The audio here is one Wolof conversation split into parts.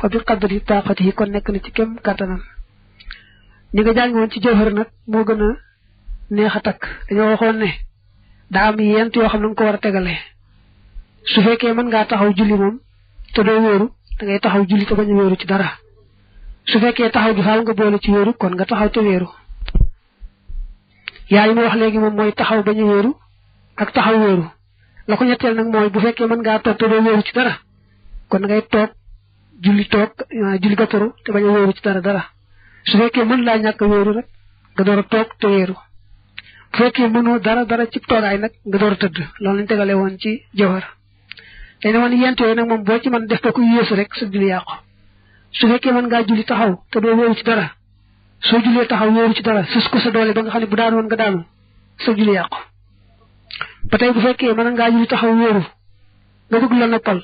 fa bi qadri taqatihi kon nekk na ci kem kàttanam ni nga jàng woon ci jawhar nag moo gën a neex a takk dañoo waxoon ne daa am yent yoo xam ne nga ko war a tegale su fekkee mën ngaa taxaw julli moom te doo wéeru da ngay taxaw julli te bañ a wéeru ci dara su fekkee taxaw gi faaw nga boole ci wéeru kon nga taxaw te wéeru yaa yi ma wax léegi moom mooy taxaw bañ a wéeru ak taxaw wéeru la ko ñetteel nag mooy bu fekkee mën ngaa toog te doo wéeru ci dara kon da ngay toog julli gàttaru te bañ a wéeru ci dara su fekkee mën laa ñàkk a wéeru rek nga door a toog te wéeru bu fekkee mënoo dara ci toogaay nag nga door a tëdd loolu lañ tegale woon ci jawhar te ne woon yent yooyu nag moom boo ci mën def ko ku yéesu rek sa julli yàqu su fekkee mën ngaa julli taxaw te doo wéeru ci dara soo jullee taxaw wéeru ci dara sus ko sa doole ba nga xam ne bu daanu woon nga daanu sa julli yàqu ba tey bu fekkee mën ngaa julli taxaw wéeru nga bëgg la noppal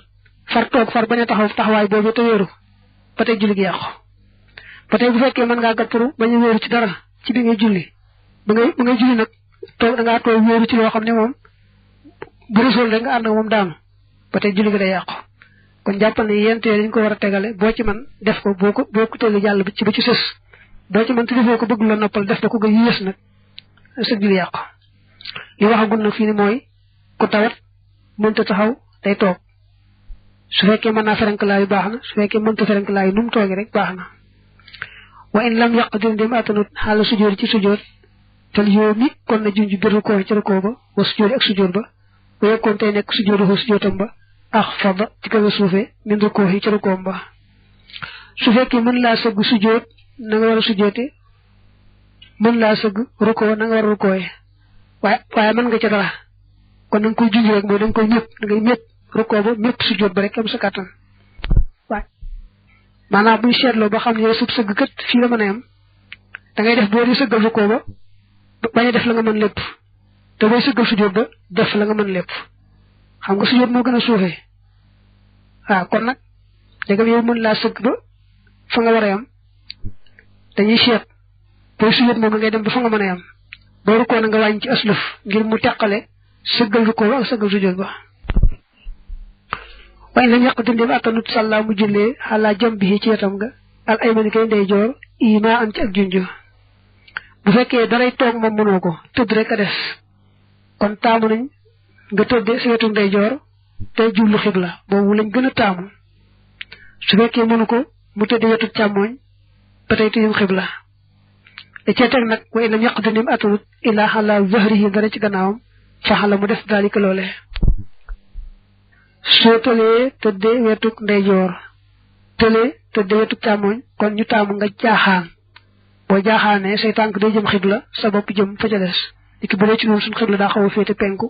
far toog far bañ a taxaw taxawaay boobu te wéeru ba tey julli gi yàqu ba tey bu fekkee mën ngaa gàttaru bañ a wéeru ci dara ci bi ngay julli ba ngay julli nag toog da ngaa toog wéeru ci loo xam ne moom bu resool rek nga ànd ak moom daanu ba tey julli gi day yàqu kon jàppal ne yent yooyu dañ ko war a tegale boo ci man def ko boo ko teelu jàll ci ba ci sës boo ci man te defoo ko bëgg la noppal def ko nga yées nag sa julli yàqu li waxagul nag fii ni mooy ku tawat mënta taxaw day toog su fekkee mën naa ferenklaayu baax na su fekkee mënta ferenklaayu nu mu toogee rek baax na wa in lam yaqdir dem atanut xaala sujjóot ci sujjóot tel yow mi kon na junj bir rukoo ci rukoo ba wa sujjóot ak sujjóot ba wa yekkoon tey nekk sujjóotu sujjóotam ba ax fada ci kaw a suufee min rukoo yi ci rukoom ba su fekkee mën laa sëgg sujjóot na nga war a sujjóote mën laa sëgg rukoo na nga war a rukooye waaye mën nga ca dara kon na nga koy junj rek mooy da nga koy ñëpp da ngay ñëpp rukoo ba ñëpp sujjóot ba rek am sa kàttan waaye maanaam buñ seetloo ba xam ne yow sub sëgg kët fii la mën a yem da ngay def boo di sëggal rukoo ba bañ a def la nga mën lépp te booy sëggal sujjóot ba def la nga mën lépp xam nga sujjóot moo gën a suufee waaw kon nag dégam yow mën laa sëgg ba fa nga war a yem dañuy seet booy sujjóot moom ngay dem ba fa nga mën a yem boo rukkoo na nga wàññi ci aslëf ngir mu teqale sëggal rukkoo ba ak sëggal sujjóot ba waaye lañ yàq dindem attanut sàllaa mu jullee xalaa jëm bi ci wetam nga al aymani kay ndey joor ima am ci ak junju bu fekkee daray toog moom mënoo ko tëdd rek a des kon taamu nañ nga tëdde sa wetu ndey joor tey jublu xibla boobu lañ gën a taamu su fekkee mënu ko mu tëdde wetu càmmooñ ba tey tuyum xibla da cee teg nag waaye lam yàq dindem attanut illaa xalaa zahrihi dara ci gannaawam fa xala mu def daalika loole soo tëlee tëddee wetuk ndeyjoor tëlee tëddee wetuk càmmoñ kon ñu taamu nga jaaxaan boo jaaxaanee say tànk day jëm xibla sa bopp jëm fa ca des léegi bu dee ci noonu suñ xibla daa xaw a féete penku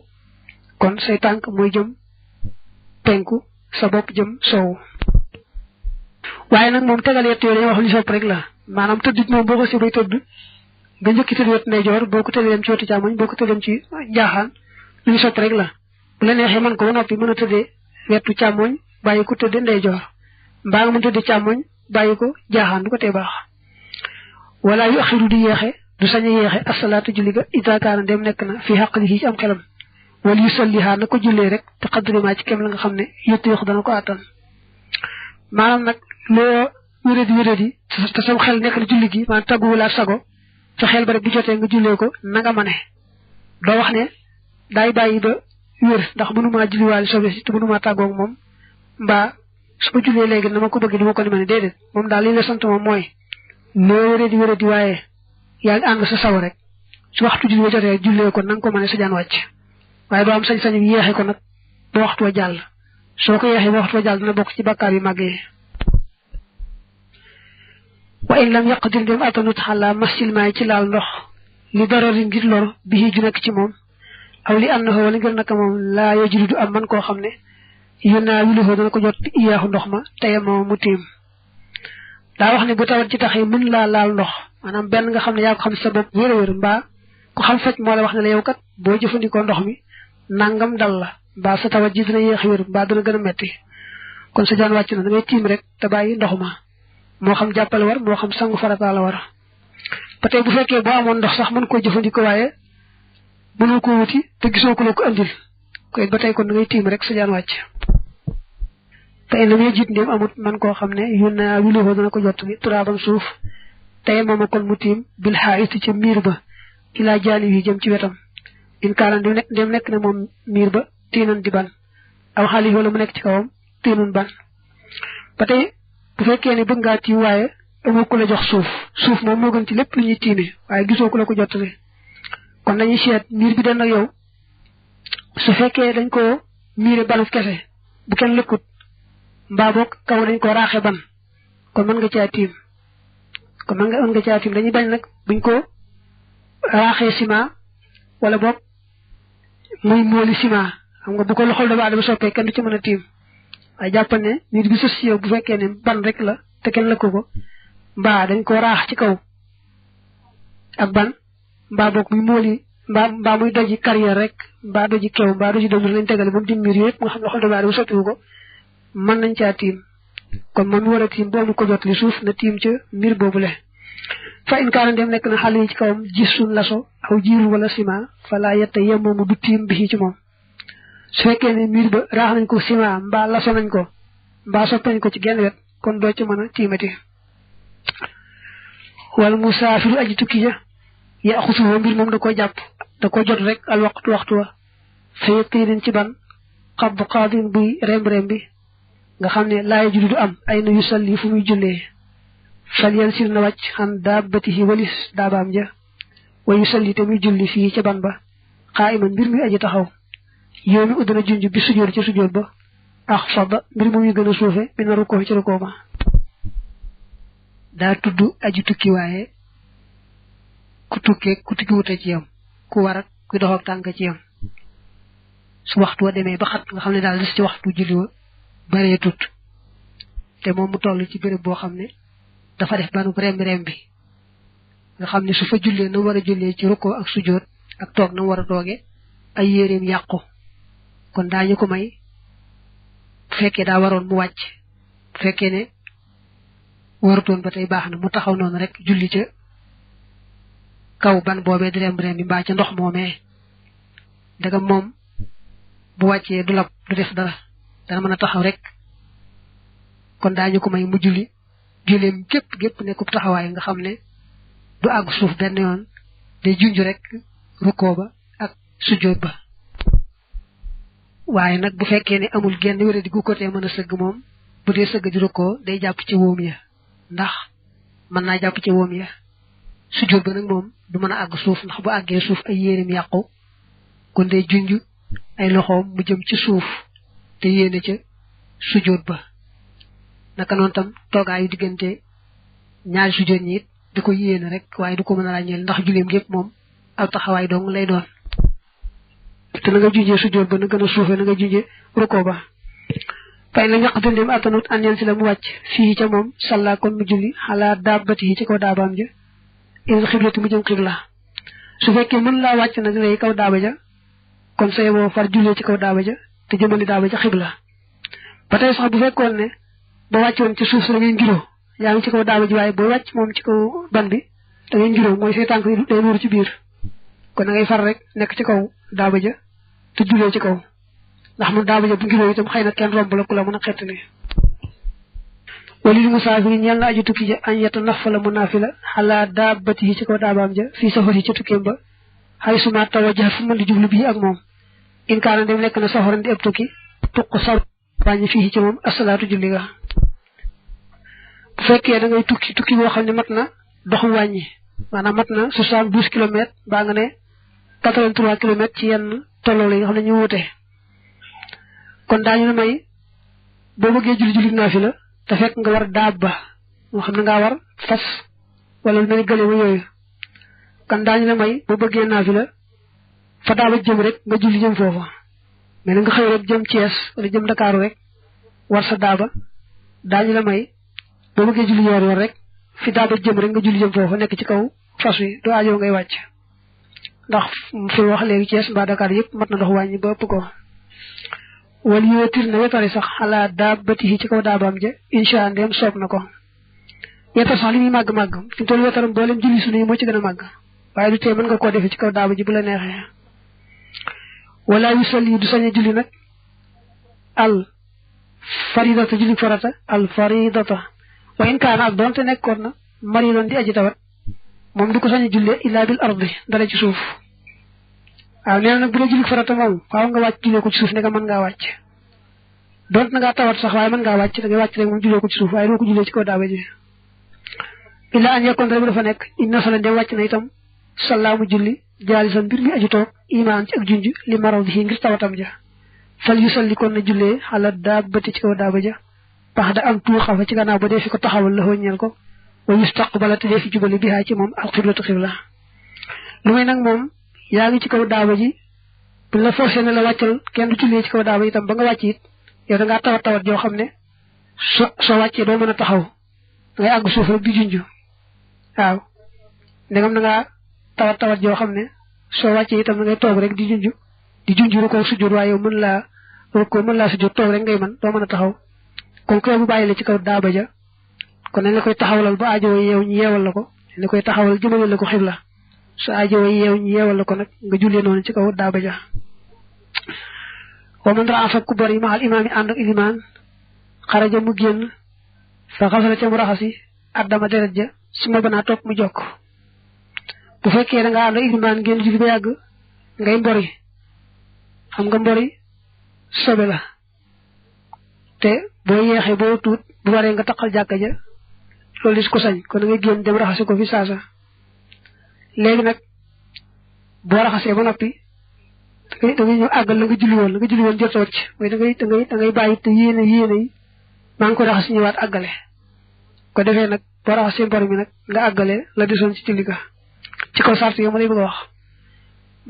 kon say tànk mooy jëm penku sa bopp jëm soowu waaye nag moom tegal yett yooyu dañuy wax li sopp rek la maanaam tëdd moom boo ko si bay tëdd nga njëkki tëdd wet ndeyjoor boo ko tëddee dem ci wetu càmmoñ boo ko tëddee dem ci jaaxaan li sopp rek la bu la neexee mën ko ba noppi mën a tëddee wetu càmmoñ bàyyi ko tëddee ndeyjoor mbaa nga mën tëddee càmmoñ bàyyi ko jaaxaan du ko tee baax wala yu axiru di yeexe du sañ a yeexe asalaatu julli ga ida kaana dem nekk na fii xaq li ci am xelam wala yu sallihaa na ko jullee rek te xaddrimaa ci kem la nga xam ne yëttu yox dana ko àttan maanaam nag loo wéradi te sam xel nekk na julli gi maanaam tagguwulaa sago sa xel ba rek bu jotee nga jullee ko na nga mane doo wax ne daay bàyyi ba wér ndax mënumaa julliwaale sobe si te mënumaa tàggoog moom mbaa su ko jullee léegi na ma ko bëgg du ma ko ni ma ne déedéet moom daal li la sant moom mooy loo wéradi waaye yaa ngi ànd sa saw rek su waxtu julli wa jotee jullee ko na nga ko mën a sa jaan wàcc waaye doo am sañ-sañ bi yeexe ko nag ba waxtu wa jàll soo ko yeexee ba waxtu wa jàll dina bokk ci bàkkaar yu màgg yi wa in lam yaqdir dem atanut xalaa masil maay ci laal ndox li darari ngir lor bi ju nekk ci moom aw li ànd wala ngir naka moom laa yajri du am man koo xam ne yónnaa wiluhoo dana ko jot iyaaxu ndox ma teye moo mu tiim daa wax ne bu tawat ci taxee mën laa laal ndox maanaam benn nga xam ne yaa ko xam sa bopp wér mbaa ku xam faj moo la wax ne la yow kat boo jëfandikoo ndox mi nangam dal la mbaa sa tawat ji dina yéex wér mbaa dana gën a metti kon sa jaan wàcc na da ngay tiim rek te bàyyi ndox ma moo xam jàppale war moo xam sangu farata la war ba tey bu fekkee boo amoon ndox sax mën koo jëfandikoo waaye mënoo ko wuti te gisoo ko la ko andil koy ba tey kon da ngay tiim rek sa jaan wàcc fa ina muy jiit ndéem amut man koo xam ne yu naa wiluhoo dana ko jot bi turaabam suuf tey mooma kon mu tiim bil xaayiti ca miir ba ilaa jaani yi jëm ci wetam in kaaran dem nekk ne moom miir ba tiinan di ban aw xaalis wala mu nekk ci kawam tiinun ban ba tey bu fekkee ne bëgg ngaa tiim waaye amoo ku la jox suuf moom moo gën ci lépp lu ñuy tiime waaye gisoo ku la ko jottali kon dañuy seet miir bi den ak yow su fekkee dañ ko miire banu kese bu kenn lëkkut mbaa boog kaw dañ ko raaxe ban kon mën nga caa tiim dañuy bañ nag buñ ko raaxee ciment wala boog muy mooli ciment xam nga bu ko loxol doomu aadama soppee kenn du ci mën a tiim waaye jàppal ne nit bi sës si yow bu fekkee ne ban rek la te kenn lëkku ko mbaa dañ ko raax ci kaw ak ban mbaa boog muy mooli mbaa muy doji carrière rek mbaa doji kew mbaa doji dëgg lañ tegale ba mu dim miir yëpp nga xam ne loxol doomu aadama soppiwu ko mën nañ caa tiim kon moom mi war a tiim boobu ko jot li suuf na tiim ca miir boobule fa in kaana dem nekk na xale yi ci kawam gis suñ laso aw jiiru wala ciment fa laa yetta yemmoomu du tiim bi ci moom su fekkee ne miir ba raax nañ ko ciment mbaa laso nañ ko mbaa soppañ ko ci genn wet kon doo ci mën a tiimati wala musaafiru aji tukki ja ya xusuwa mbir moom da ko jàpp da ko jot rek al waxtu wa fa yëkkirin ci ban xab xaadin buy rem bi nga xam ne laaya julli du am ay na yu salli fu muy jullee fal yan sil na wàcc xan daabatihi walis daabaam ja wa yu salli te muy julli fii ca ban ba xaa iman mbir muy aji taxaw yow mi uddana junj bi sujjóot ca sujjóot ba ax fada mbir moom yu gën a suufe bi na rukkoo ci rukkoo ba daa tudd aji tukki waaye ku tukki wute ci yam ku war ak ku dox ak tànk ci yam su waxtu wa demee ba xat nga xam ne daal des ci waxtu julli wa baree tut te moom mu toll ci béréb boo xam ne dafa def banub rem bi nga xam ne su fa jullee na war a jullee ci rukkoo ak sujjóot ak toog na war a tooge ay yéreem yàqu kon daañu ko may bu fekkee daa waroon mu wàcc bu fekkee ne warutoon ba tey baax na mu taxaw noonu rek julli ca kaw ban boobee di rem bi mbaa ca ndox moomee daga moom bu wàccee du lab du def dara dana mën a taxaw rek kon daañu ko may mu julleem gépp nekkub taxawaay nga xam ne du àgg suuf benn yoon day junj rek rukkoo ba ak sujjóot ba waaye nag bu fekkee ne amul genn wéradi gu côté mën a sëgg moom bu dee sëgg di rukkoo day jàpp ci wóom ya ndax mën naa jàpp ci wóom ya sujjóot ba nag moom du mën a àgg suuf ndax bu àggee suuf ay yéreem yàqu kon day junj ay loxoom mu jëm ci suuf te yéene ca sujjóot ba naka noonu tam toogaayu diggante ñaari sujjóot ñi it di ko yéene rek waaye du ko mën a ràññeel ndax julleem gépp moom aw taxawaay dong lay doon te na nga junjee sujjóot ba na gën a suufee na nga junjee rukkoo ba fay na ñaq dundem attanut an si la mu wàcc fii ca moom salla kon mu julli xalaa daabati yi ci kaw daabaam ja il xiblati mu jëm xibla su fekkee mën laa wàcc nag lay kaw daaba ja kon say boo far jullee ci kaw daaba ja te jëmali daaba ja xibla ba tey sax bu fekkoon ne ba wàccoon ci suuf si da ngay ngiroo yaa ngi ci kaw daaba ji waaye boo wàcc moom ci kaw ban bi da ngay ngiroo mooy say tànk yi day nuur ci biir kon da ngay far rek nekk ci kaw daaba ja te jullee ci kaw ndax mu daaba ja bu ngiroo itam xëy na kenn romb la ku la mën a xettali walil musaafiri ñeel na aju tukki ja añ yeta nafala mu naafila xalaa daabati yi ci kaw daabaam ja fii safar yi ci tukkeem ba xay suma tawaja fu mën di jublu bii ak moom in kaana dem nekk na safaran di ëpp tukki tuq sa wàññi fii ci moom asalaatu julli ga bu fekkee da ngay tukki boo xam ne mat na doxu wàññi maanaam mat na 72 kilomètres baa nga ne 83 kilomètres ci yenn tolloo la yi nga xam ne ñu wute kon daañu la may boo bëggee julli naafila te fekk nga war daaba moo xam ne ngaa war fas wala lu mel ni gële ma yooyu kon daañu la may boo bëggee naafila fa daaba jëm rek nga julli jëm foofa mais nga xëy rek jëm Thiès wala jëm Dakar rek war sa daaba daañu la may boo bëggee julli yoor rek fi daaba jëm rek nga julli jëm foofa nekk ci kaw fas wi doo aajoo ngay wàcc ndax fi wax léegi Thiès mbaa Dakar yëpp mat na dox wàññi ba ëpp ko wala yootir na wetari sax xalaa daabati ci kaw daabaam ja incha ndem soob na ko wetar sax li muy màgg-màgg fi mu toll wetaram boo leen julli sunu yi moo ci gën a màgg waaye du tee mën nga koo defee ci kaw daaba ji bu la neexee wala yu salli du sañ a julli nag al faridata julli farata al faridata wa in kaana ak doonte nekkoon na maridan di aji tawat moom du ko sañ a jullee illa bil ardi dara ci suuf waaw nee na nag bu dee julli farata moom faaw nga wàcc jullee ko ci suuf ne nga mën ngaa wàcc doonte na ngaa tawat sax waaye mën ngaa wàcc da ngay wàcc rek moom jullee ko ci suuf waaye doo ko jullee ci kaw daaba ji illa an yakkoon rek bu dafa nekk inna sala dem wàcc na itam salaamu julli jaalisan mbir mi aju toog imaan ci ak junj li maraw bi ngir tawatam ja fal yu salli kon na jullee xala daabati ci kaw daaba ja pax da am tuuxa fa ci gannaaw ba dee fi ko taxawal la ñeel ko wa yustaqbala te dee fi jubali bihaa ci moom al xiblatu xibla lu may nag moom yaa ngi ci kaw daaba ji bu la forcé ne la wàccal kenn du jullee ci kaw daaba itam ba nga wàcc it yow da ngaa tawat joo xam ne soo wàccee doo mën a taxaw da ngay àgg suuf rek di junj waaw ndegam da ngaa tawat joo xam ne soo wàccee itam da ngay toog rek di junj ru ko sujjóot waaye yow mën laa sujjóot toog rek ngay mën doo mën a taxaw kon koy bu bàyyi la ci kaw daaba ja kon nañ la koy taxawalal ba aajo yeew ñu yeewal la ko dañ la koy taxawal jëmale la ko xibla su aajo yeew ñu yeewal la ko nag nga jullee noonu ci kaw daaba ja wa man raa fa ku bari ma al imaam yi ànd ak ilimaan xaraja mu génn fa xasala ca mu raxasi addama deret ja su ma banaa topp mu jokk bu fekkee da nga ànd ak ilimaan génn julli ba yàgg ngay mbori xam nga mbori sobe la te boo yeexee boo tuut bu waree nga taqal jàkka ja loolu dis ko sañ kon da ngay génn dem raxasi ko fi saasa léegi nag boo raxasee ba noppi da ngay ñëw àggal la nga julli woon jot a wàcc mooy da ngay bàyyi te yéene yi maa ngi ko raxas ñëwaat àggale ko defee nag boo raxasee mbor mi nag nga àggale la desoon ci julli ga ci kaw sart yow ma lay bëgg a wax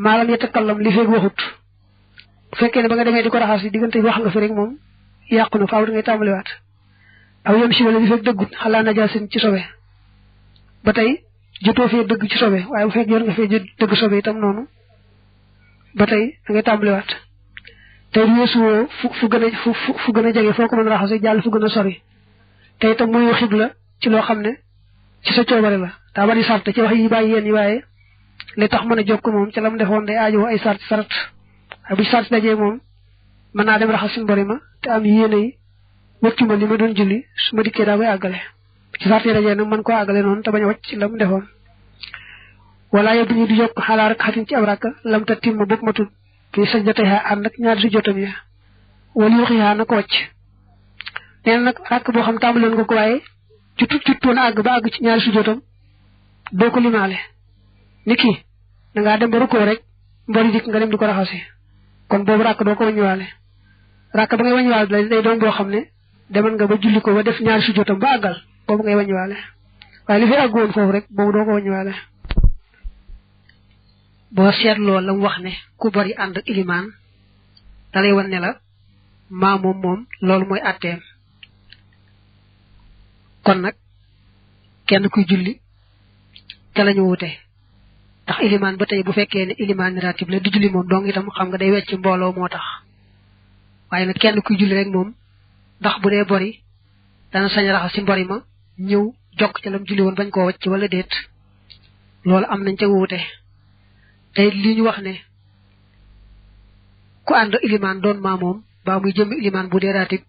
maalam yatakallam li feeg waxut bu fekkee ne ba nga demee di ko raxas yi diggante wax nga fi rek moom yàqu na faaw da ngay tàmbaliwaat aw yem si wala li fekk dëggut xalaa najaasin ci sobe ba tey jotoo fee dëgg ci sobe waaye bu fekk yor nga fee dëgg sobe itam noonu ba tey da ngay tàmbaliwaat tey weesuwoo fu gën a jege foo ko mën a raxase jàll fu gën a sori te itam mooy xibla ci loo xam ne ci sa coobare la daa bari sart ci wax yi bàyyi yéen yi waaye li tax mën a jokk moom ca lam defoon day aajowoo ay sart waaye bu sart dajee moom mën naa dem raxas suñu bori ma te am yéene yi wëccu ma li ma doon julli su ma dikkee daa koy àggale ci sart yi dajee nag mën koo àggale noonu te bañ a wàcc ci lam defoon wala yóbbu ñu di yokk xalaa rek xatin ci ab rakka lam ta timma bopp ma tudd fii sajdatayha ànd ak ñaari sujjóotam ya wala yuxiyaa na ko wàcc nee na nag rakk boo xam tàmbaloon nga ko waaye juttoon a àgg ba àgg ci ñaari sujjóotam doo ko limaale ni kii da ngaa dem ba rukkoo rek mbori dikk nga dem di ko raxasi kon boobu rakk doo ko wàññiwaale rakk ba ngay wàññiwaale day doon boo xam ne demal nga ba julli ko ba def ñaari sujjóotam ba àggal boobu ngay wàññiwaale waaye li fi àggoon foofu rek boobu doo ko wàññiwaale boo seetloo la mu wax ne ku bari ànd ak ilimaan dalay wan ne la maa moom loolu mooy àtteem kon nag kenn kuy julli ca lañu wute ndax ilimaan ba tey bu fekkee ne ilimaan ratib la di julli moom dong itam xam nga day wecc mbooloo moo tax waaye nag kenn kuy julli rek moom ndax bu dee bori dana sañ raxas ci mbori ma ñëw jokk ca lam julli woon bañ koo wacc wala déet loolu am nañ ca wuute tey li ñu wax ne ku ànd ilimaan doon maa moom baa muy jëm ilimaan bu dee ratib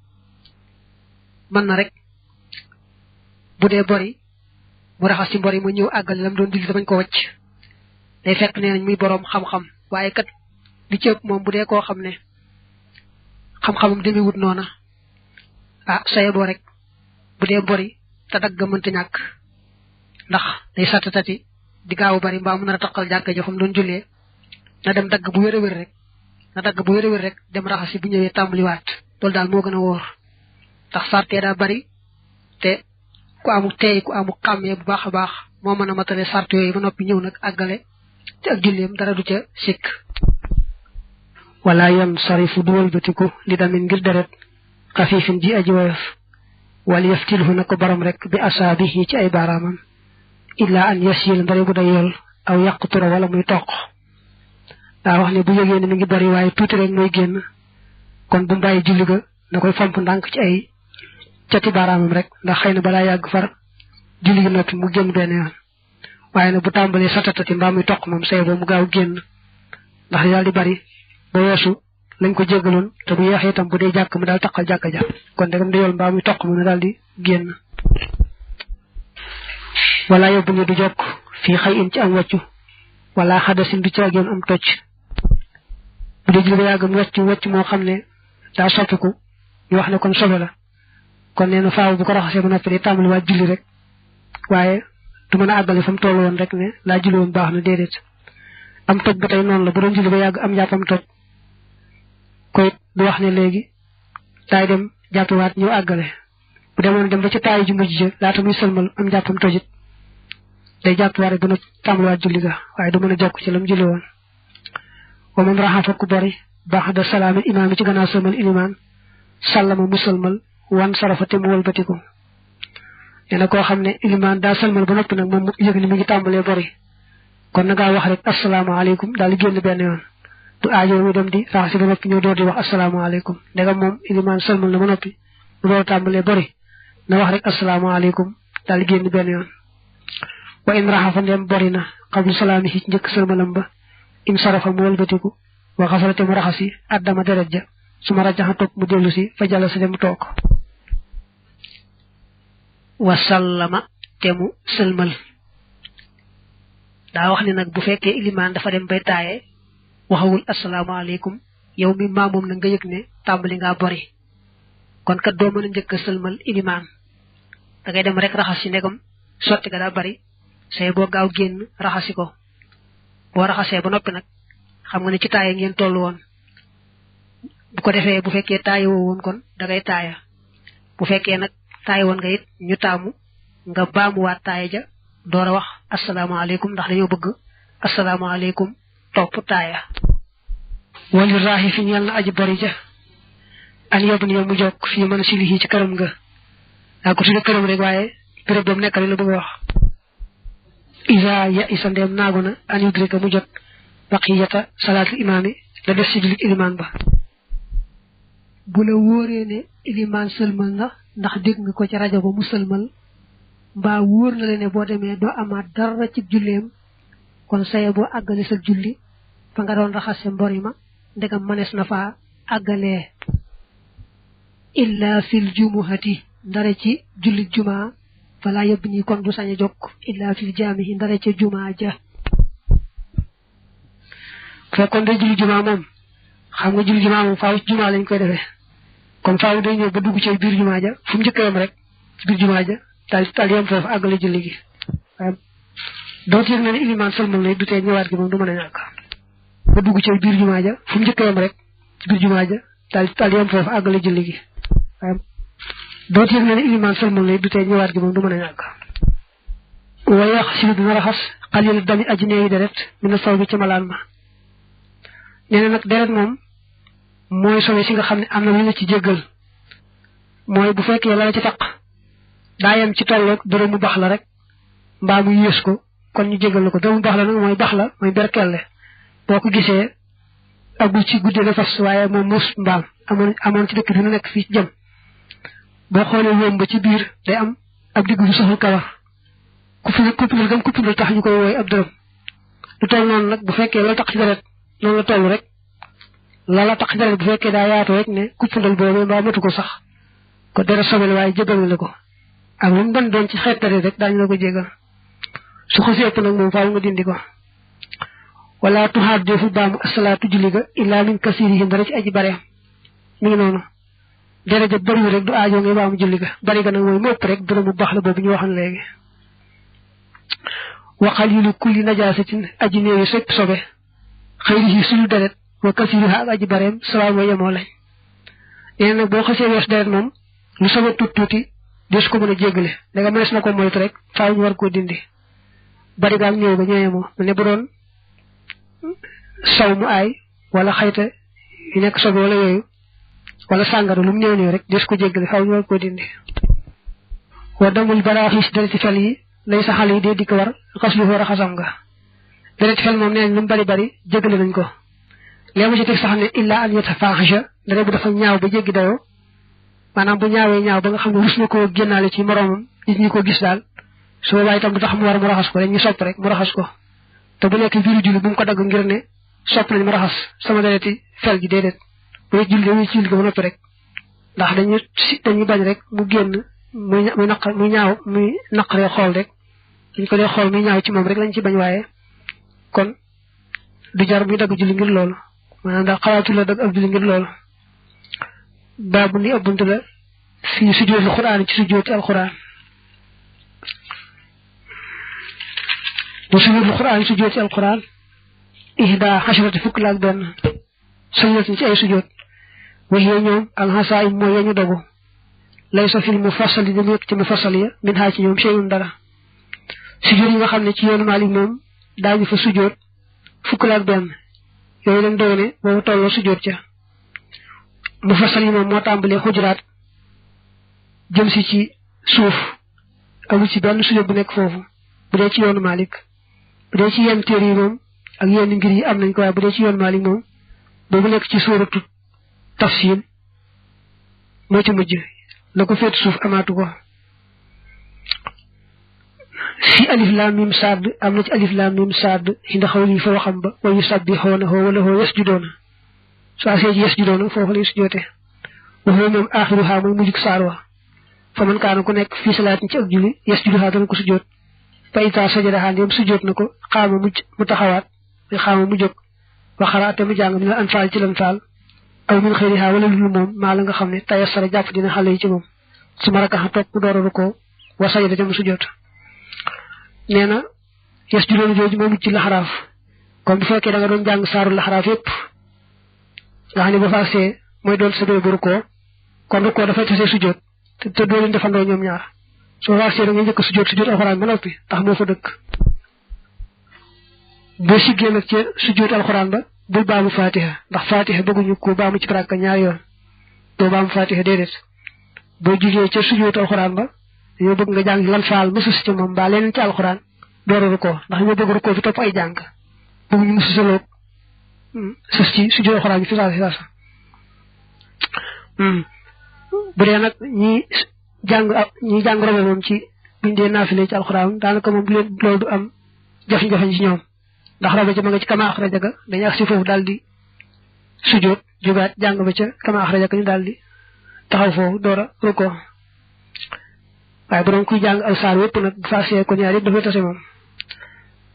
mën na rek bu dee bori mu raxas ci mbori ma ñëw àggale lam doon julli bañ ko wacc day fekk nee nañ muy boroom xam-xam waaye kat li ci ëpp moom bu dee koo xam ne xam-xamam demewut noona saye boo rek bu dee bori te dagg mënta ñàkk ndax day sattatati di gaaw bari mbaa mu nar a taqal jàkka jo xam doon jullee na dem dagg bu wér a wér rek dem raxasi bu ñëwee tàmbaliwaat loolu daal moo gën a wóor ndax sartee daa bari te ku amu teey ku amu xàmmee bu baax a baax moo mën a matale sart yooyu ba noppi ñëw nag àggale te ak julleem dara du ca sikk wala yan sarifu duwal batiku li damin ngir deret xafiifin ji aji woyof wal yaftilhu na ko borom rek bi asaabihi ci ay baaraamam illa an yasil ndare bu day yool aw yàqutura wala muy toq daa wax ne bu yëgee ne mi ngi bari waaye tuuti rek mooy génn kon bu mbàyyi julli ga na koy fomp ndànk ci ay cati baaraamam rek ndax xëy na balaa yàgg far julli gi noppi mu génn benn yoon waaye nag bu tàmbalee satatati mbaa muy toq moom say boo mu gaaw génn ndax daal di bari ba weesu lañ ko jéggaloon te bu yeexee itam bu dee jàkk mu daal taqal jàkka ja kon dagam da yool mbaa muy toq mu ne daal di génn wala yóbbu ni du jokk fii xëy in ci am wàccu wala xadasin du caageen am tocc bu dee julli ba yàgg mu wàcc moo xam ne daa soppiku ñu wax ne kon sobe la kon nee na faaw bu ko raxasee ba noppi day tàmbali waat julli rek waaye du mën a àggale fa mu toll woon rek ne laa julli woon baax na déedéet am toj ba tey noonu la bu doon julli ba yàgg am jàppam toj koy du wax ne léegi daay dem jàppiwaat ñëw àggale bu demoon dem ba ci taayi ju mujj ja laata muy sëlmal am jàppam tojit day jàppiwaat rek ba na tàmbaliwaat julli ga waaye du mën a jokk ci lam julli woon wa moom raxafa ku bari baax da salaami imaam yi ci gannaaw sëlmal ilimaan sàllama mu sëlmal wan sarafa te mu wëlbatiku nee na koo xam ne ilimaan daa sëlmal ba noppi nag moom yëg ni mi ngi tàmbalee bari kon na ngaa wax rek asalaamaaleykum daal di génn benn yoon du aajo mu dem di raxasi ba noppi ñëw door di wax asalaamaaleykum ndegam moom ilimaan sëlmal na ba noppi mu door tàmbalee bari na wax rek asalaamaaleykum daal di génn benn yoon wa in raxafa ndem bari na xablu salaami ci njëkk sëlmalam ba in sarafa mu wëlbatiku wa xasala te mu raxasi addama deret ja su ma rajaxa toog mu dellu si fa jàll sa dem toog wa sallama te mu sëlmal daa wax ne nag bu fekkee ilimaan dafa dem bay taaye waxawul asalaamaaleykum yow mi maamoom na nga yëg ne tàmbali ngaa bori kon kat doo mën a njëkk a sëlmal ilimaan da ngay dem rek raxas si ndegam sotti ga daa bari say boo gaaw génn raxasi ko boo raxasee ba noppi nag xam nga ne ci taaye ngeen toll woon bu ko defee bu fekkee taaye woo woon kon da ngay taaya bu fekkee nag taaye woon nga it ñu taamu nga baamuwaat taaye ja door a wax asalaamaaleykum ndax dañoo bëgg asalaamaaleykum topp taaya wali raaxi fi ñeel na aji bari ja an yobbu ni yow mu jokk fii mën a silihi ci këram nga daa ko tudde këram rek waaye béréb boobu nekkal la bëgg a wax isa ya isa ndeem naagu na an yudrika mu jot baqiyata salaatul imaami la def si jullit ilimaan ba bu la wóoree ne ilimaan sëlmal na ndax dégg nga ko ci rajo ba mu sëlmal mbaa wóor na la ne boo demee doo amaat dara ci julleem kon saye boo àggale sa julli fa nga doon raxase mbori ma ndegam mënees na faa àggalee illa fil jumuhati ndare ci julli jumaa fala yëbb nii kon du sañ a jokk illa fil jaamihi ndare ca jumaa ja fekkoon day julli jumaa moom xam nga julli jumaa moom faaw ci jumaa lañ koy defee kon faaw day ñëw ba dugg ci biir jumaa ja fu mu njëkk yam rek ci biir jumaa ja tal yam foofu àggale julli gi waaye doo yëg na ne ilimaan sëlmal na du tee ñëwaat gi moom du mën a ñàkk ba dugg ci biir jumaa ja fu mu njëkk yam rek ci biir jumaa ja tal yam foofu àggale julli gi waaye doo yëg na ne ilimaan sëlmal na du tee ñëwaat gi moom du mën a ñàkk wa yax si dina raxas xalil dami aji neeyi deret mina saw bi ci malaan ma nee na nag deret moom mooy sobe si nga xam ne am na lu la ci jéggal mooy bu fekkee la la ci taq daa yem ci tolloog dërëmu bax la rek mbaa mu yées ko kon ñu jéggal la ko dërëmu bax la nag mooy bax la mooy berkelle boo ko gisee agul ci guddee na fas waaye moom mus mbaam amoon ci dëkk bi nu nekk fii ci jëm boo xoolee wóom ba ci biir day am ab diggu bu soxal kawar kuppindal gam kuppindal tax ñu koy wooy ab dërëm lu toll noonu nag bu fekkee la taq ci deret noonu la toll rek la taq ci deret bu fekkee daa yaatu rek ne kuppindal boobu mbaa matu ko sax ko dara sobel waaye jégal la ko ak lu mu doon ci xeet deret rek daañu la ko jégal su xasee ëpp nag moom faaw nga dindi ko wala tuxaat defu baamu asalaatu julli ga illaa min kasirihim dara ci aji bareem mi ngi noonu deret ja bëriwu rek du aajo ngay baamu julli ga bari ga nag mooy mopp rek dërëmu baax la boobu ñu waxoon léegi wa xalilu kulli najaasatin aji néewi sopp sobe xëyrihi suñu deret wa kasiriha ak aji bareem sawaay mooy yemoo lañ nee nag boo xasee wees deret moom lu sobe tuuti des ko mën a jéggale da nga mënees na ko moytu rek faaw ñu war koo dindi bari gaam ñëw ba ñëwee moo ne bu doon saw mu aay wala xayta yu nekk sobe wala yooyu wala sàngara lu mu néew rek des ko jéggale faaw ñu war koo dindi wa damul baraaxis dereti fel yi lay saxal yi dee di ko war xas lu war a xasam nga dereti fel moom nee lu mu bari jéggale nañ ko léegi mu ci teg sax ne illa an yatafahisha dara bu dafa ñaaw ba jéggi dayoo maanaam bu ñaawee ñaaw ba nga xam ne rus na koo génnaale ci moroomam nit ñi ko gis daal su boobaa itam du tax mu war mu raxas ko rek ñu sopp rek mu raxas ko te bu nekk biiru julli bu mu ko dagg ngir ne sopp nañ mu raxas sama dereti fel gi déedéet way julli ko nopp rek ndax dañuy bañ rek mu génn muy ñaaw muy naqaree xool rek dañ ko dee xool muy ñaaw ci moom rek lañ ci bañ waaye kon du jar muy dagg julli ngir loolu maanaam daal xalaatu la dagg ab julli ngir loolu baabu ni ab bunt la fii sujjóotul xuraan ci sujjóoti alxuraan bu sujjóotul xuraan sujjóoti alxuraan ihda xasharati fukk la ak benn sujjóot ci ay sujjóot waxee ñoom alxasaa im mooy yañu dogu lay sa fil mu fassali di nekk ci mu fassali ya min xaa ci ñoom seyun dara sujjóot yi nga xam ne ci yoonu Maalik moom daañu fa sujjóot fukk la ak benn yooyu lañ doog ne boobu tolloo sujjóot ca mu fassali moom moo tàmbalee xujuraat jëm si ci suuf amul ci benn sujjóot bu nekk foofu bu dee ci yoonu Maalik bu dee ci yenn téere yi moom ak yenn ngir yi am nañ ko waaye bu dee ci yoonu Maalik moom boobu nekk ci suuratu tafsiil moo ci mujj la ko féet suuf amaatu ko fi alif laam mim saad am na ci alif laam mim saad inda xawli fa waxam ba wa yusabbihoonahu wa lahu yasjudoona su asee ci yasjudoona foofu lay sujjoote waxoo moom aaxiruhaa mooy mujjug saar wa fa man kaana ku nekk fii salaatin ci ak julli yasjuduhaa dana ko sujjoot fa itaa sajadahaa ndéem sujjoot na ko xaama mu taxawaat muy xaama mu jóg waxaraate mu jàng min al anfaal ci lan faal aw min xëyrihaa wala lu moom maa la nga xam ne tayassara jàpp dina xale yi ci moom su ma rakaxa toog mu door a rukkoo wa sajada te mu sujjoot nee na yasjudoona jooju moo mujj ci laxaraaf kon bu fekkee da nga doon jàng saaru laxaraaf yépp nga xam ne ba fa agsee mooy doon sa bu rukkoo kon rukkoo dafay tasee sujjoot te doo leen defandoo ñoom ñaar soo fa agsee da nga njëkk a sujjoot alxuraan ba noppi ndax moo fa dëkk boo siggee nag ci sujjoot alxuraan ba bul baamu fatiha ndax fatiha bëgguñu ko baamu ci baraka ñaar yoon doo baamu fatiha déedéet boo jugee ca sujjoot alxuraan ba dañoo bëgg nga jàng lan faal mësus ci moom mbaa leneen ci alxuraan door a rukkoo ndax ñoo bëgg rukkoo fi topp ay jàng bëgguñu mësusaloog sës ci sujjoot alxuraan bi fi saasa bu dee nag ñi jàng robe moom ci buñ dee naafile ci alxuraan daanaka moom bu leen loolu du am jafe-jafe ci ñoom ndax robe ca ma nga ci kama axraja ga dañuy ak si foofu daal di sujjoot jógaat jàng ba ca kama axraja ga ñu daal di taxaw foofu door a rukkoo waaye bu doon kuy jàng aw saar wépp nag bu faasee ko ñaar yëpp dafay tase moom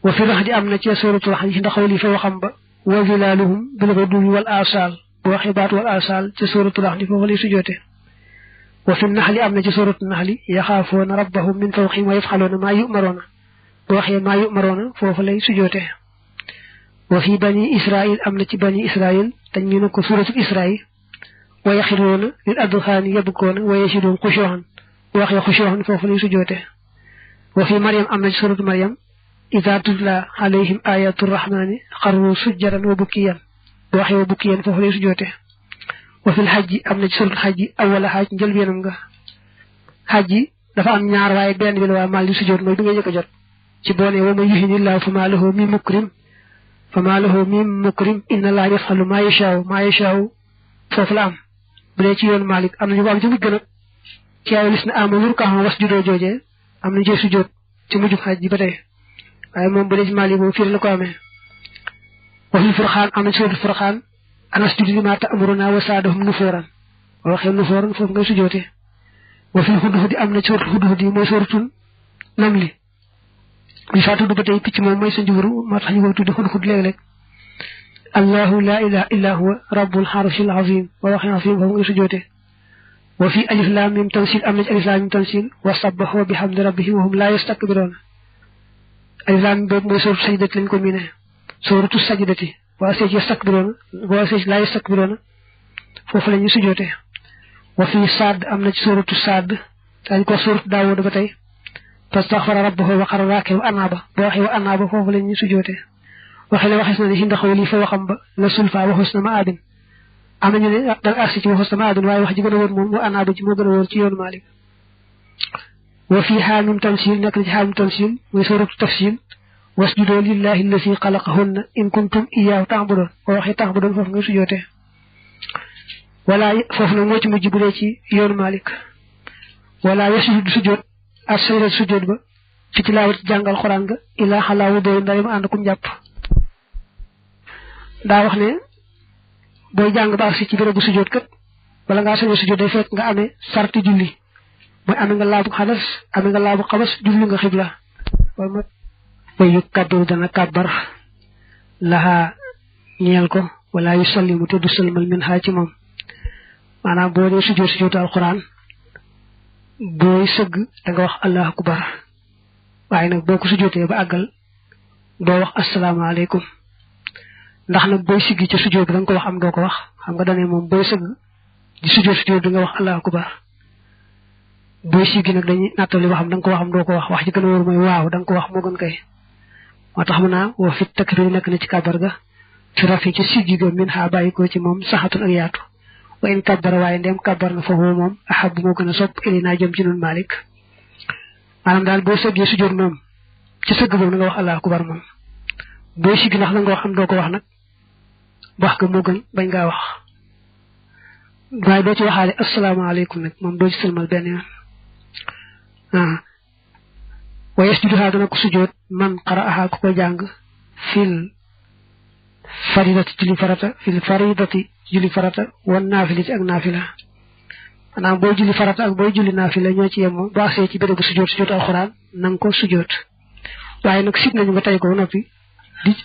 wa fi rax di am na ci suratul rax yi ndax xaw li fa waxam ba wa zilaaluhum bil ghuduwwi wal aasaal bu waxee baat wal aasaal ci suratul rax di foofu lay sujjoote wa fi naxli am na ci suratul naxli yaxaafoona rabbahum min fawqihim wa yafxaloona maa yu'maroona bu waxee maa yu'maroona foofu lay sujjoote wa fi bani israil am na ci bani israil dañ ñu ne ko suratul israil wa yaxiroona lil adxaani yabkoona wa yasidoon xushuuhan bu waxee xushuuhan foofu lay sujjoote wa fi maryam am na ci suratu maryam iza tutla alayhim ayatu rahmani xarru sujjadan wa bukkiyan bu waxee wa bukkiyan foofu lay sujjoote wa fil xajji am na ci suratu xajji awwala xaaj njëlbeenam nga xajji dafa am ñaar waaye benn bi la waa mal di sujjoot mooy bi nga njëkk a jot ci boone wa man yuhinillahu fa maa lahu min mukrim inna allaha yaf'alu maa yashaa'u foofu la am bu dee ci yoon Malik am nañu ko am ci mujj gën a ci ay lis na amul ruk'an wasjudoo joojee am nañu cee sujjoot ci mujj xaj ji ba tey waaye moom bu dee ci Malik moom fii la ko amee wa fil furqaan am na ci suratul furqaan anasjudu limaa ta'muruna wa zaadahum nufuuran boo waxee nufuuran foofu ngay sujjootee wa fil hudhudi am na ci suratul hudhudi mooy suratul namli bi faa tudd ba tey picc moom mooy sa njuburu moo tax ñu koy tudd hudhud léeg-léeg allahu la ilaha illa huwa rabbul arshil azim boo waxee azim foofu ngay sujjootee wa fi alif lam mim tansil am na ci alif lam mim tansil wa sabbahu bihamdi rabbihim wa hum la yastakbiruun alif lam mim boobu mooy suratul sajdati lañ ko miine suratul sajdati waa seej yastakbiruun waa seej la yastakbiruun foofu la ñuy sujjootee wa fi saad am na ci suratu saad dañ ko suratu daawud ba tey fastaghfara rabbahu wa qarra raaki'an wa anaaba boo waxee wa anaaba foofu la ñuy sujjootee waxee ne waxes na ne hinda xawli fa waxam ba la sulfa wa husna ma'abin am nañu ne da agsi ci wa husna ma'abin waaye wax ji gën a wóor moom wa anaaba ci moo gën a wóor ci yoonu Maalik wa fi haamim tansil nekk na ci haamim tansil muy suratu tafsil wasjudu lillahi allazi xalaqahunna in kuntum iyyahu ta'budun boo waxee ta'budun foofu ngay sujjootee wala foofu nag moo ci mujj bu dee ci yoonu Malik wala yasujudu sujjoot ak sayrat sujjoot ba fi tilaawati jàngal xoraan nga ilaa xalaa wu doy ndayam ànd kum jàpp daa wax ne boy jang ba ci bërebu sujud kat wala nga sañu sujud day fekk nga amé sarti julli moy amé nga laabu xalas amé nga laabu xawas julli nga xibla wal ma way yukaddu dana kabar laha ñeel ko wala yusallimu te du salmal min ha ci mom manam bo dé sujud alquran boy seug da nga wax allah akbar waye nak boko sujudé ba agal do wax assalamu alaykum ndax nak boy sigi ci sujud da nga ko wax am do ko wax xam nga dañé mom boy seug di sujud da nga wax allah akbar boy sigi nak dañuy natali waxam da nga ko wax am do ko wax ci gëna wor moy waaw da nga ko wax mo gën kay motax mëna wa fi takbir nak na ci kabar ga fi rafi ci sigi go min ha bayiko ci mom sahatun ak yaatu wa in kabbara waye ndem kabbar na fa ho mom ahab mo gëna sopp ilina jëm ci nun malik manam dal bo sëggé sujud mom ci sëgg bo nga wax allah akbar mom bo sigi nak la nga wax am do ko wax nak wax ko mo gën bañ nga wax waye do ci waxale assalamu alaykum nak mom do ci selmal ben yoon wa yasjudu hada ko sujud man qara'aha ko jang fil faridati julli farata fil faridati julli farata wan nafilati ak nafila ana boy julli farata ak boy julli nafila ñoo ci yem bo axé ci bërebu sujud alquran nang ko sujud waye nak sit nañu nga tay ko nopi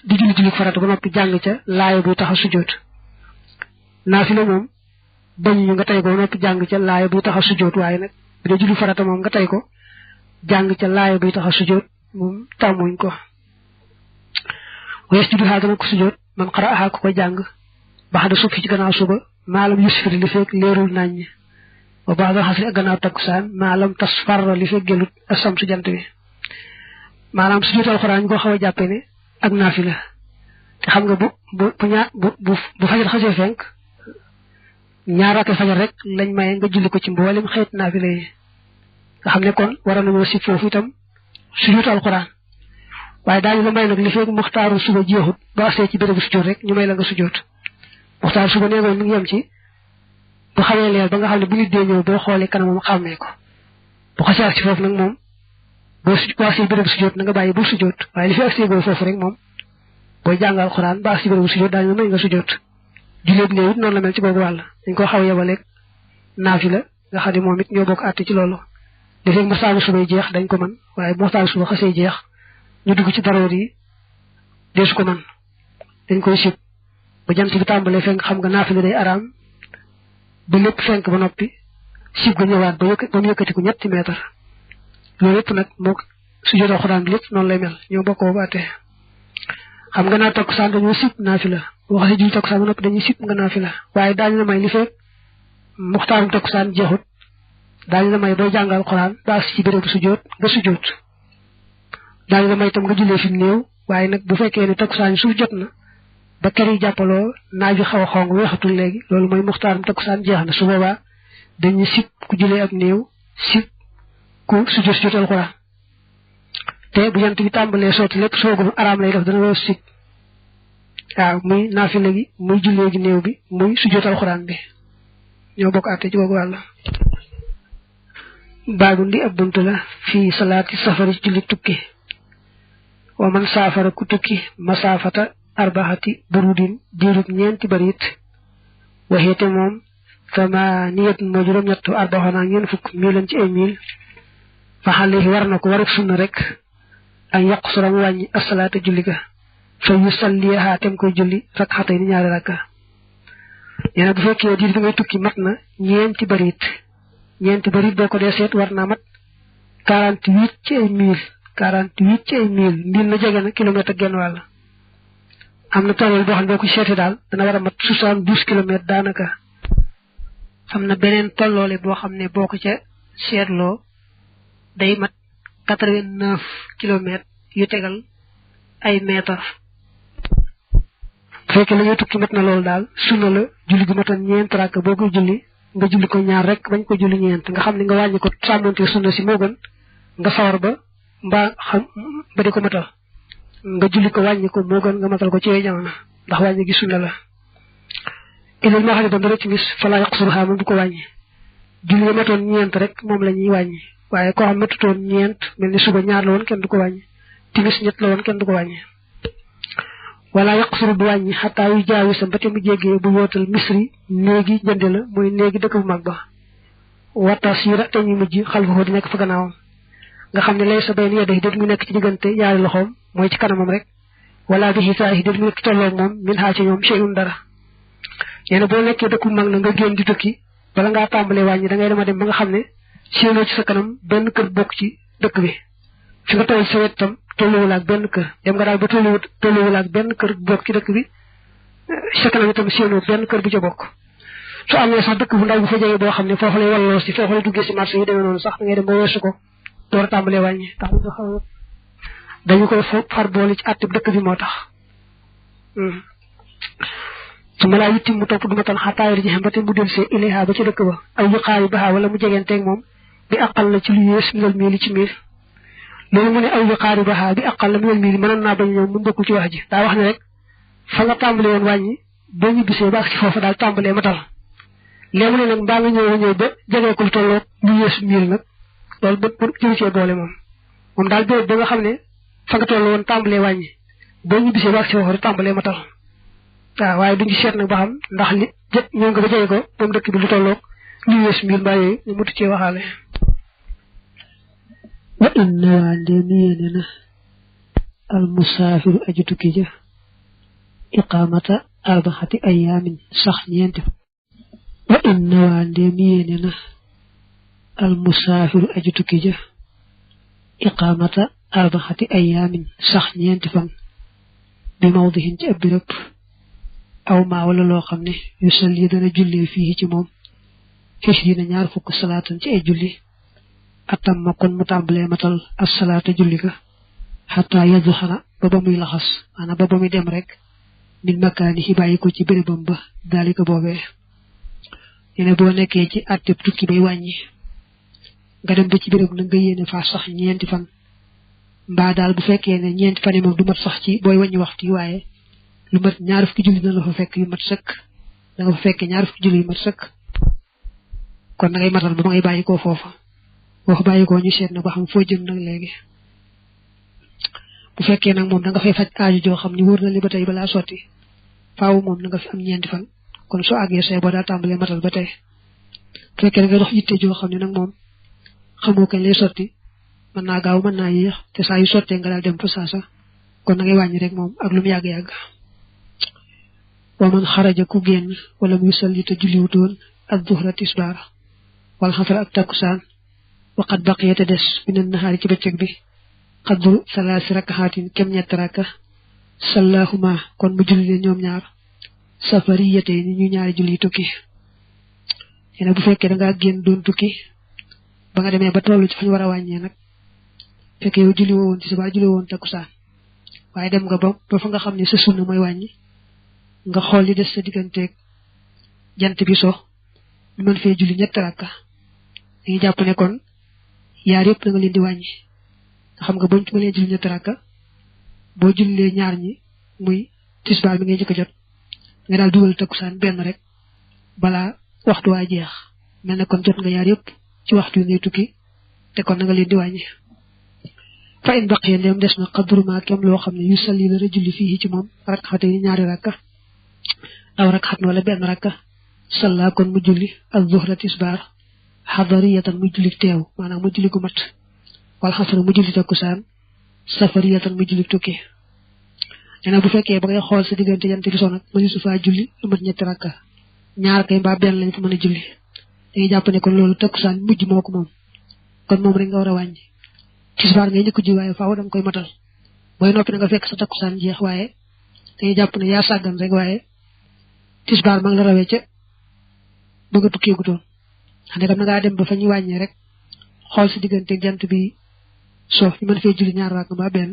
di julli farata ba nopi jang ca laaya bu taxa sujud nafila mom bañ ñu nga tay ko nopi jang ca laaya bu taxa sujud waye nak bu julli farata mom nga tay ko jang ca laaya bu taxa sujud mom tamuñ ko wayesjudu hada ko sujud man qara'aha ko jang baxda sufi ci gannaaw suba malam yusfir li fek leerul nañ wa ba'da hasri gannaaw takusan malam tasfar li fek gelut asam su jant bi manam sujud alquran go xawa jappé né ak nafila te xam nga bu fajar xasse fenk ñaar ak fajar rek lañ maye nga julli ko ci mbolim xeyt nafila yi nga xamné kon wara nañu ci fofu itam sujud alquran waye dañu la may nak li fek muxtaru suba jeexut ba sé ci bërebu sujud rek ñu may la nga sujud muxtaru suba neego mi ngi yam ci bu xawé leer ba nga xamné bu nit dé ñew bo xolé kanam xamé ko bu xassar ci fofu nak mom bo ci bërebu sujud nga bayyi bu sujud waye li fi ak ségo fofu rek mom boy jangal alquran ba ci bërebu sujud dañu may nga sujud julit neewit non la mel ci bobu wal dañ ko xaw yabalek nafila nga xadi momit ñoo bok atté ci lolu defek muxtaru suba jeex dañ ko man waye muxtaru suba xasse jeex ñu dugg ci daroor yi des ko man dañ koy sip bu jant bi tambalé fenk xam nga nafila day aram ba lepp fenk ba nopi sip ga ñëwaat ba mu yëkëti ko ñetti mètre loolu yëpp nag moo sujud alquran lépp noonu lay mel ñoo bokkoo baate xam nga naa takkusaan dañoo sip nafila wax ci julli takkusaan ba nopi dañuy sip nga nafila waaye daañu la may li fekk muxtaarum takkusaan jeexut daañu la may doo jàngal alquran ba ci bérébu sujud nga sujud daañu la may tam nga jullee fi néew waaye nag bu fekkee ne takkusaan suuf jot na ba kër yi jàppaloo naaju xaw a xong weexatul léegi loolu mooy muxtaarum takkusaan jeex na su boobaa dañuy sip ku jullee ak néew sip ku sujud alquran te bu jant bi tàmbalee sotti lépp soogum araam lay def dana loo sip waaw muy naafila gi muy jullee gi néew bi muy sujud alquran bi ñoo bokk àtte ci googu wàll baabu ndi ab buntu la fii salaati safari julli tukki wa man saafara ku tukki masaafata arbaxati burudin diirub ñeenti barit waxeete moom thamaniyat moo juróom ñett arbaxana ñeen fukk milan ci ay mil fa xale war na ko waruk sunna rek ak yaqsura mu wàññi asalaata julli ga fa yusalliha tem koy julli rakxatay ni ñaari rakka ñene bu fekkee diir bi ngay tukki mat na ñeenti barit boo ko dee seet war naa mat 48 ci ay mil 48 ci ay mil mil na jege na kilomètre ak genn wàll am na tollal boo xam ne boo ko seetee daal dana war a mat 72 kilomètres daanaka am na beneen tolloole boo xam ne boo ko ca seetloo day mat 89 kilomètres yu tegal ay mètre fekkee la ngay tukki mat na loolu daal sunna la julli gu matoon ñeent rakk boo koy julli nga julli ko ñaar rek bañ ko julli ñeent nga xam ne nga wàññi ko sàmmante sunna si moo gën nga sawar ba mbaa xam ba di ko matal nga julli ko wàññi ko moo gën nga matal ko ci yooyu jamono ndax wàññi gi sunna la ilal maa xam ne ba dara ci bis fala yaqsurha moom du ko wàññi julli matoon ñeent rek moom la ñuy wàññi waaye koo xam matutoon ñeent mel ni suba ñaar la woon kenn du ko wàññi timis ñett la woon kenn du ko wàññi wala yaqsuru du wàññi xataa yu jaawi sa mbate mu jéggee bu yootal misri néegi jënde la mooy néegi dëkk bu mag ba wata siira te ñu mujj xalfahu di nekk fa gannaawam nga xam ne lay sa bay ni yedda yi déet mu nekk ci diggante yaari loxoom mooy ci kanamam rek wala bi xisaa yi déet mu nekk tolloog moom min xaa ci ñoom cheyun dara nee boo nekkee dëkk bu mag na nga génn di tukki bala ngaa tàmbalee wàññi da ngay dem ba nga xam ne séenoo ci sa kanam benn kër bokk ci dëkk bi fi nga toll sa wet tam tolluwul ak benn kër dem nga daal ba tolluwul ak benn kër bokk ci dëkk bi sa kanam itam séenoo benn kër bu ca bokk su amee sax dëkk bu ndaw bu fa jege boo xam ne foofu lay walloo si foofu lay duggee si marché yi demee noonu sax da ngay dem ba weesu ko door a tàmbalee wàññi tax nga xam dañu koy far boole ci àtte dëkk bi moo tax su ma laa yitti mu topp du ma tan xataayir ji xam ba te mu del see ilayha ba ci dëkk ba aw yu xaari baxaa wala mu jegeenteeg moom bi aqal la ci lu yées minal miili ci miir loolu mu ne aw yu xaari baxaa bi aqal la minal miili mënoon naa bañ ñëw mu bokkul ci wax ji daa wax ne rek fa nga tàmbalee woon wàññi boo ñibbisee ba ak si foofu daal tàmbalee matal léegi ne nag mbaa nga ñëw ba jegee ko lu tolloog lu yées miir nag loolu ba jëru cee boole moom daal béréb ba nga xam ne fa nga toll woon tàmbalee wàññi boo ñibbisee ba ak si foofu rek tàmbalee matal waaw waaye duñu seet nag ba xam ndax li ñëw nga ba jege ko moom dëkk bi lu tolloog lu yées miir mbaa yooyu ñu mutu cee waxaale wa inna waa ndéem yéene na al musaafiru aju tukki ja iqaamata arbaxati ayaamin sax ñeenti wa inna waa ndéem yéene na al musaafiru aju tukki ja iqaamata arbaxati ayaamin sax ñeenti fan bi mawdihin ci ab birëb aw maa wala loo xam ne yu salli dana jullee fii ci moom xis dina ñaar fukk salaatan ci ay julli atam ma kon mu tàmbalee matal as salaata julli ga xataa yaddu xana ba muy laxas maanaam ba muy dem rek min makaani yi bàyyi ko ci bérébam ba daalika boobee yene boo nekkee ci àtteb tukki bay wàññi nga dem ba ci béréb na nga yéene faa sax ñeenti fan mbaa daal bu fekkee ne ñeenti fan yi moom du mat sax ci booy wàññi waxtu yi waaye lu mat ñaar fukki julli na la fa fekk yu mat sëkk da nga fa fekkee ñaar fukki julli yu mat sëkk kon da ngay matal ba ma ngay bàyyi koo foofa boo fa bàyyi koo ñu seet na ba xam foo jëm nag léegi bu fekkee nag moom da nga fay faj aaju joo xam ni wóor na li ba tey balaa sotti faaw moom na nga fi am ñeenti fan kon soo àggee say boo daal tàmbalee matal ba tey bu fekkee da nga dox yitte joo xam ne nag moom xamoo kañ lay sotti mën naa gaaw mën naa yéex te saa yu sottee nga daal dem fa saasa kon da ngay wàññi rek moom ak lu mu yàgg-yàgg wa man xaraja ku génn wala muy salli te julliwutoon ak duhra tisbaar wal xasra ak takkusaan waqat baqiya te des minan nahaari ci bëccëg bi xadru salaasi rakahaatin kem ñetti rakka sallahuma kon mu julli leen ñoom ñaar safariyate ni ñu ñaari julli tukki yene bu fekkee da ngaa génn doon tukki ba nga demee ba tollu ci fañ war a wàññee nag fekkee yow julli woon tisbaar julli woon takkusaan waaye dem nga ba fa nga xam ne sa sunna mooy wàññi nga xool li des sa digganteeg jant bi so ñu mën fee julli ñetti rakka dañuy jàpp ne kon yaar yëpp da nga leen di wàññi nga xam nga boo mënee julli ñetti rakka boo jullee ñaar ñi muy tisbaar bi ngay njëkk a jot nga daal dugal takkusaan benn rek balaa waxtu waa jeex mel ne kon jot nga yaar yëpp ci waxtu yi ngay tukki te kon na nga leen di wàññi fa in baqiya ndem des na xadruma kem loo xam ne yu salli la julli fii ci moom rakxate yi ñaari rakka aw rakxat wala benn rakka salla kon mu julli ak zuhra tisbaar xadariyatan mu julli teew maanaam mu julli gu mat wala xasra mu julli takkusaan safariyatan mu julli tukki nee bu fekkee ba ngay xool sa diggante jant bi so nag mëni su faa julli lu mat ñetti rakka ñaar kay mbaa benn lañ fa mën a julli dañuy jàpp ne kon loolu takkusaan mujj moo ko moom kon moom rek nga war a wàññi tisbaar ngay njëkk ji waaye faaw danga koy matal booy noppi na nga fekk sa takkusaan jeex waaye dañuy jàpp ne yaa sàggan rek waaye tisbaar ma ngi la rawee ca ba nga tukkee gutoon xam ne kam na ngaa dem ba fa ñu wàññee rek xool si diggante jant bi so ñu mën fee julli ñaar rakk mbaa benn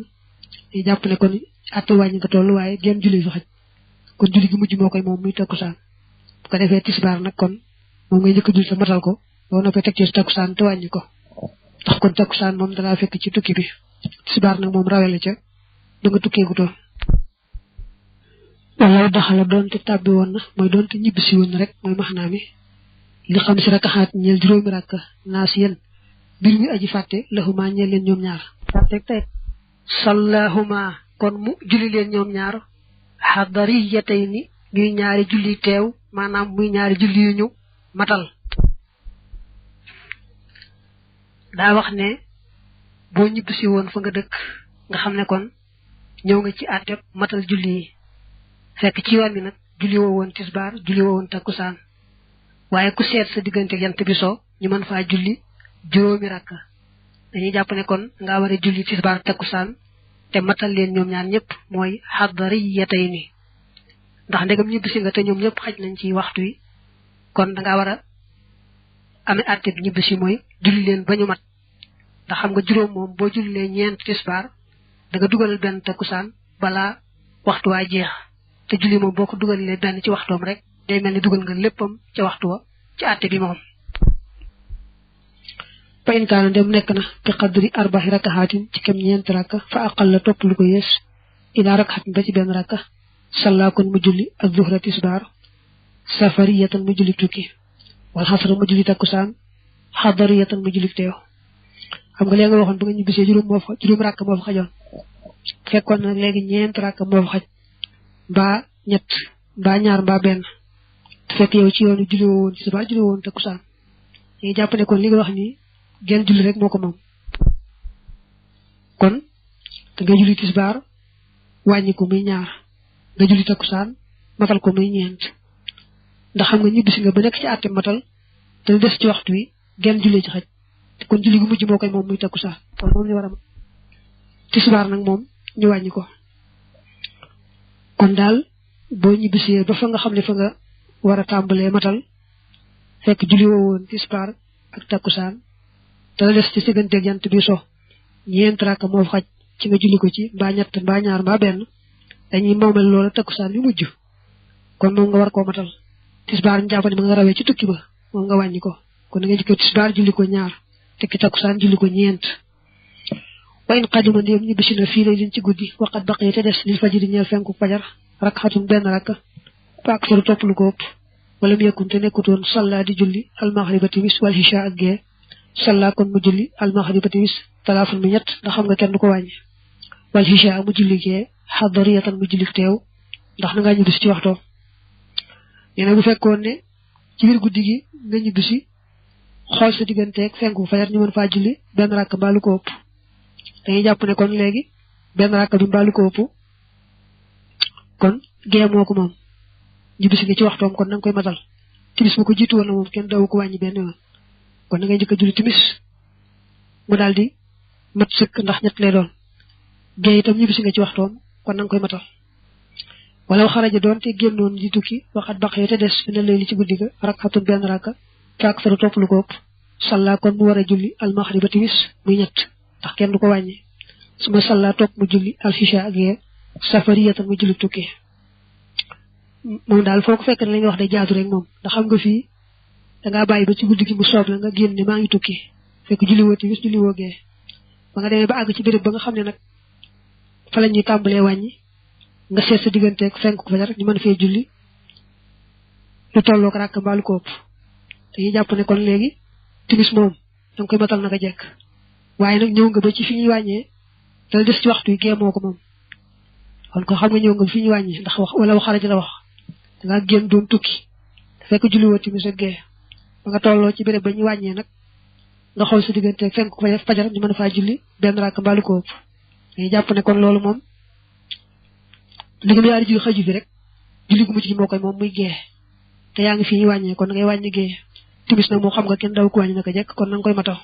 dañuy jàpp ne kon atte wàññi nga toll waaye genn julli fi xaj kon julli gi mujj moo koy moom muy takkusaan bu ko defee tisbaar nag kon moom ngay njëkk julli sa matal ko boo noppee teg ci takkusaan te wàññi ko ndax kon takkusaan moom dalaa fekk ci tukki bi tisbaar nag moom rawee la ca da nga tukkee gutoon wala daxala doonte tàbbi woon na mooy doonte ñibbisi woon na rek mooy maxnaa mi li xam si rakaxaat ñeel juróomi rakk naa si yéen mbir mi aji fàtte lahuma ñeel leen ñoom ñaar fàtte tey sallahuma kon mu julli leen ñoom ñaar hadariyatayni ñuy ñaari julli teew maanaam muy ñaari julli yu ñu matal daa wax ne boo ñibbisi woon fa nga dëkk nga xam ne kon ñëw nga ci àtteb matal julli yi fekk ci yoon bi nag julli woo woon tisbaar julli woo woon takkusaan waaye ku seet sa diggante jant bi so ñu mën faa julli juróomi rakk dañuy jàpp ne kon nga war a julli tisbaar takkusaan te matal leen ñoom ñaar ñëpp mooy hadariyatayni ndax ndegam ñibbisi nga te ñoom ñëpp xaj nañ ci waxtu wi kon da nga war a amee àtteb ñibbisi mooy julli leen ba ñu mat ndax xam nga juróom moom boo jullee ñeent tisbaar da nga dugalal benn takkusaan balaa waxtu waa jeex te julli moom boo ko dugalee benn ci waxtoom rek day mel ni dugal nga léppam ca waxtu wa ci àtte bi moom fa in kaana dem nekk na bi qadri arba'i rakahaatin ci kem ñeent rakka fa aqal la topp lu ko yées ila rakhatin ba ci benn rakka salla kon mu julli ak zuhra tisbaar safariyatan mu julli tukki wal xasra mu julli takkusaan hadariyatan mu julli teew xam nga léegi nga waxoon ba nga ñibbisee juróom rakk moo fa xajoon fekkoon na léegi ñeent rakk moo fa xaj mbaa ñett mbaa ñaar mbaa benn te fekk yow ci yoonu julli woon tisbaar julli woon takkusaan dañuy jàpp ne kon li nga wax ni genn julli rek moo ko moom kon da ngay julli tisbaar wàññi ko muy ñaar nga julli takkusaan matal ko muy ñeent ndax xam nga ñibbisi nga ba nekk ci àtte matal te des ci waxtu wi genn julli ci xaj te kon julli gu mujj moo koy moom muy takkusaan kon moom ñu war a tisbaar nag moom ñu wàññi ko kon daal boo ñibbisee ba fa nga xam ne fa nga war a tàmbalee matal fekk julli woo woon tisbaar ak takkusaan te la des ci sigganteeg jant bi so ñeent rakk moo xaj ci nga julli ko ci mbaa ñett mbaa ñaar mbaa benn dañuy moomel loola takkusaan bi mujj kon moom nga war koo matal tisbaar ñu jàpp ne ma nga rawee ci tukki ba moom nga wàññi ko kon da nga jëkkee tisbaar julli ko ñaar tekki takkusaan julli ko ñeent wa in qadima ndéem ñibbisi na fii lay liñ ci guddi waqat baqi te des lil fajiri ñeel fenku fajar rakxatun benn rakk fa ak faru topp lu ko ëpp wala mu yëkkun te nekkutoon salla di julli almaxriba timis wal hisha ak gee salla kon mu julli almaxriba timis talaafun mi ñett ndax xam nga kenn du ko wàññi wal hisha mu julli gee hadariyatan mu julli teew ndax na ngaa ñibbisi ci waxtoo nee na bu fekkoon ne ci biir guddi gi nga ñibbisi xool sa digganteeg fenku fajar ñu mën faa julli benn rakk mbaa lu ko ëpp dañuy jàpp ne kon léegi benn rakk bi mbaa lu ko ëpp kon gee moo ko moom ñibbisi nga ci waxtoom kon na nga koy matal timis bu ko jiitu woon na moom kenn daw ko wàññi benn yoon kon da ngay njëkk a julli timis mu daal di mat sëkk ndax ñett lay doon gee itam ñibbisi nga ci waxtoom kon na nga koy matal wala xaraja doon te génnoon di tukki waxat baqee te des fi ne lay li ci guddi ga rakxatun benn rakka faak faru topp lu ko ëpp salla kon mu war a julli almaxriba timis muy ñett ndax kenn du ko wàññi suma salla topp mu julli alxisha ak yee safariyatan mu julli tukki moom daal foo ko fekk ne la ñuy wax day jaatu rek moom ndax xam nga fii dangaa bàyyi ba ci guddi gi mu soob la nga génn ne maa ngi tukki fekk julli woo timis julli woo gee ba nga demee ba àgg ci béréb ba nga xam ne nag fa la ñuy tàmbalee wàññi nga seet sa digganteeg fenk ko fajar ñu mën fee julli lu tolloog rakk mbaa lu ko ëpp dañuy jàpp ne kon léegi timis moom danga koy matal naka jekk waaye nag ñëw nga ba ci fi ñuy wàññee dala des ci waxtu yi gee moo ko moom kon ko xam nga ñëw nga fi ñuy wàññee ndax wax wala waxaraja la wax dangaa génn doon tukki fekk julli woo timis ak gee ba nga tolloo ci béréb ba ñu wàññee nag nga xool sa digganteeg fenk ko fajar ñu mën a faa julli benn rakk mbaa lu ko ëpp dañuy jàpp ne kon loolu moom li nga yaari julli xaju fi rek julli gu mujj gi moo koy moom muy gee te yaa ngi fi ñuy wàññee kon da ngay wàññi gee timis nag moo xam nga kenn daw ko wàññi naka jekk kon na nga koy matal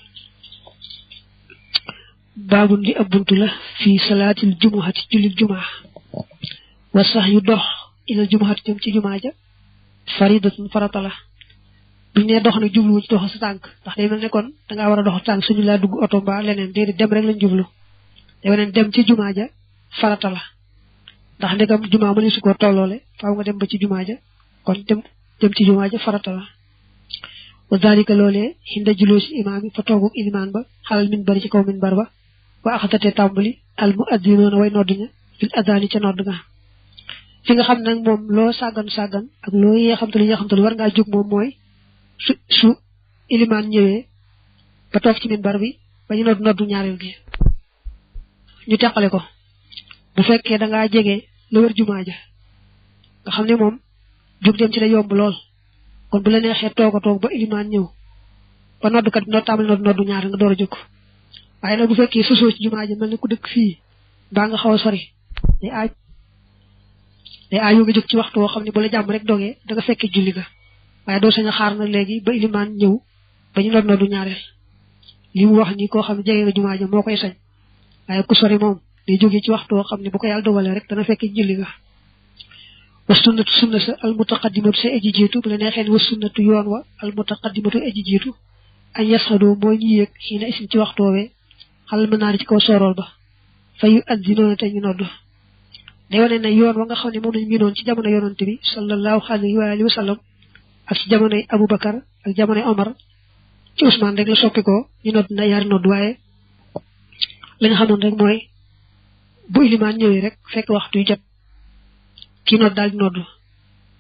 baabun li ab buntu la fii salaatil jumuhati julli jumaa wa sax yu dox ilal jumuhati jëm ci jumaa ja faridatun farata la buñ ne dox nag jubluwu ci dox sa tànk ndax day mel ne kon dangaa war a dox tànk suñu laa dugg oto mbaa leneen déedéet dem rek lañ jublu day weneen dem ci jumaa ja farata la ndax ndegam jumaa mëni su ko tolloole faaw nga dem ba ci jumaa ja kon dem ci jumaa ja farata la wa dalika loolee hinda juloo si imaam yi fa toogu ilimaan ba xalal min bari ci kaw min bar ba wa axatate tàmbali al mu addinoona way nodduña fil addaani ca nodd nga fi nga xam nag moom loo sàggan ak loo yee xamte lu ñee xamte lu war ngaa jóg moom mooy su ilimaan ñëwee ba toog ci min bar bi ba ñu noddu ñaareel gi ñu teqale ko bu fekkee dangaa jege la wër jumaa ja nga xam ne moom jóg dem ci la yomb lool kon bu la neexee toog a toog ba ilimaan ñëw ba noddukat bi noo tàmbali noddu ñaar nga door a jóg waaye nag bu fekkee sosoo ci jumaa ji mel ne ku dëkk fii baa nga xaw a sori day aaju nga jóg ci waxtu woo xam ne bu la jàmm rek dogee da nga fekkee julli ga waaye doo sañ a xaar nag léegi ba ilimaan ñëw ba ñu noddu ñaareel li mu wax ni koo xam ne jege nga jumaa ja moo koy sañ waaye ku sori moom day jógee ci waxtu woo xam ne bu ko yàlla dogalee rek dana fekkee julli ga wa sunnatu sunna sa al mutaqaddimatu sa aji jiitu bu la neexee wa sunnatu yoon wa al mutaqaddimatu aji jiitu añ yasxadoo mooy ñu yéeg xii na isim ci waxtu woowee xalal mën naa di ci kaw soorool ba fa yu addinoona te ñu nodd day wane ne yoon wa nga xam ne moom lañu miinoon ci jamono yonante bi sallallahu alayhi wa alihi wa sallam ak ci jamonoy Aboubacar ak jamonoy Omar ci Ousmane rek la soppi ko ñu nodd na yaari nodd waaye li nga xamoon rek mooy bu ilimaan ñëwee rek fekk waxtu yu jot kii nodd daal di nodd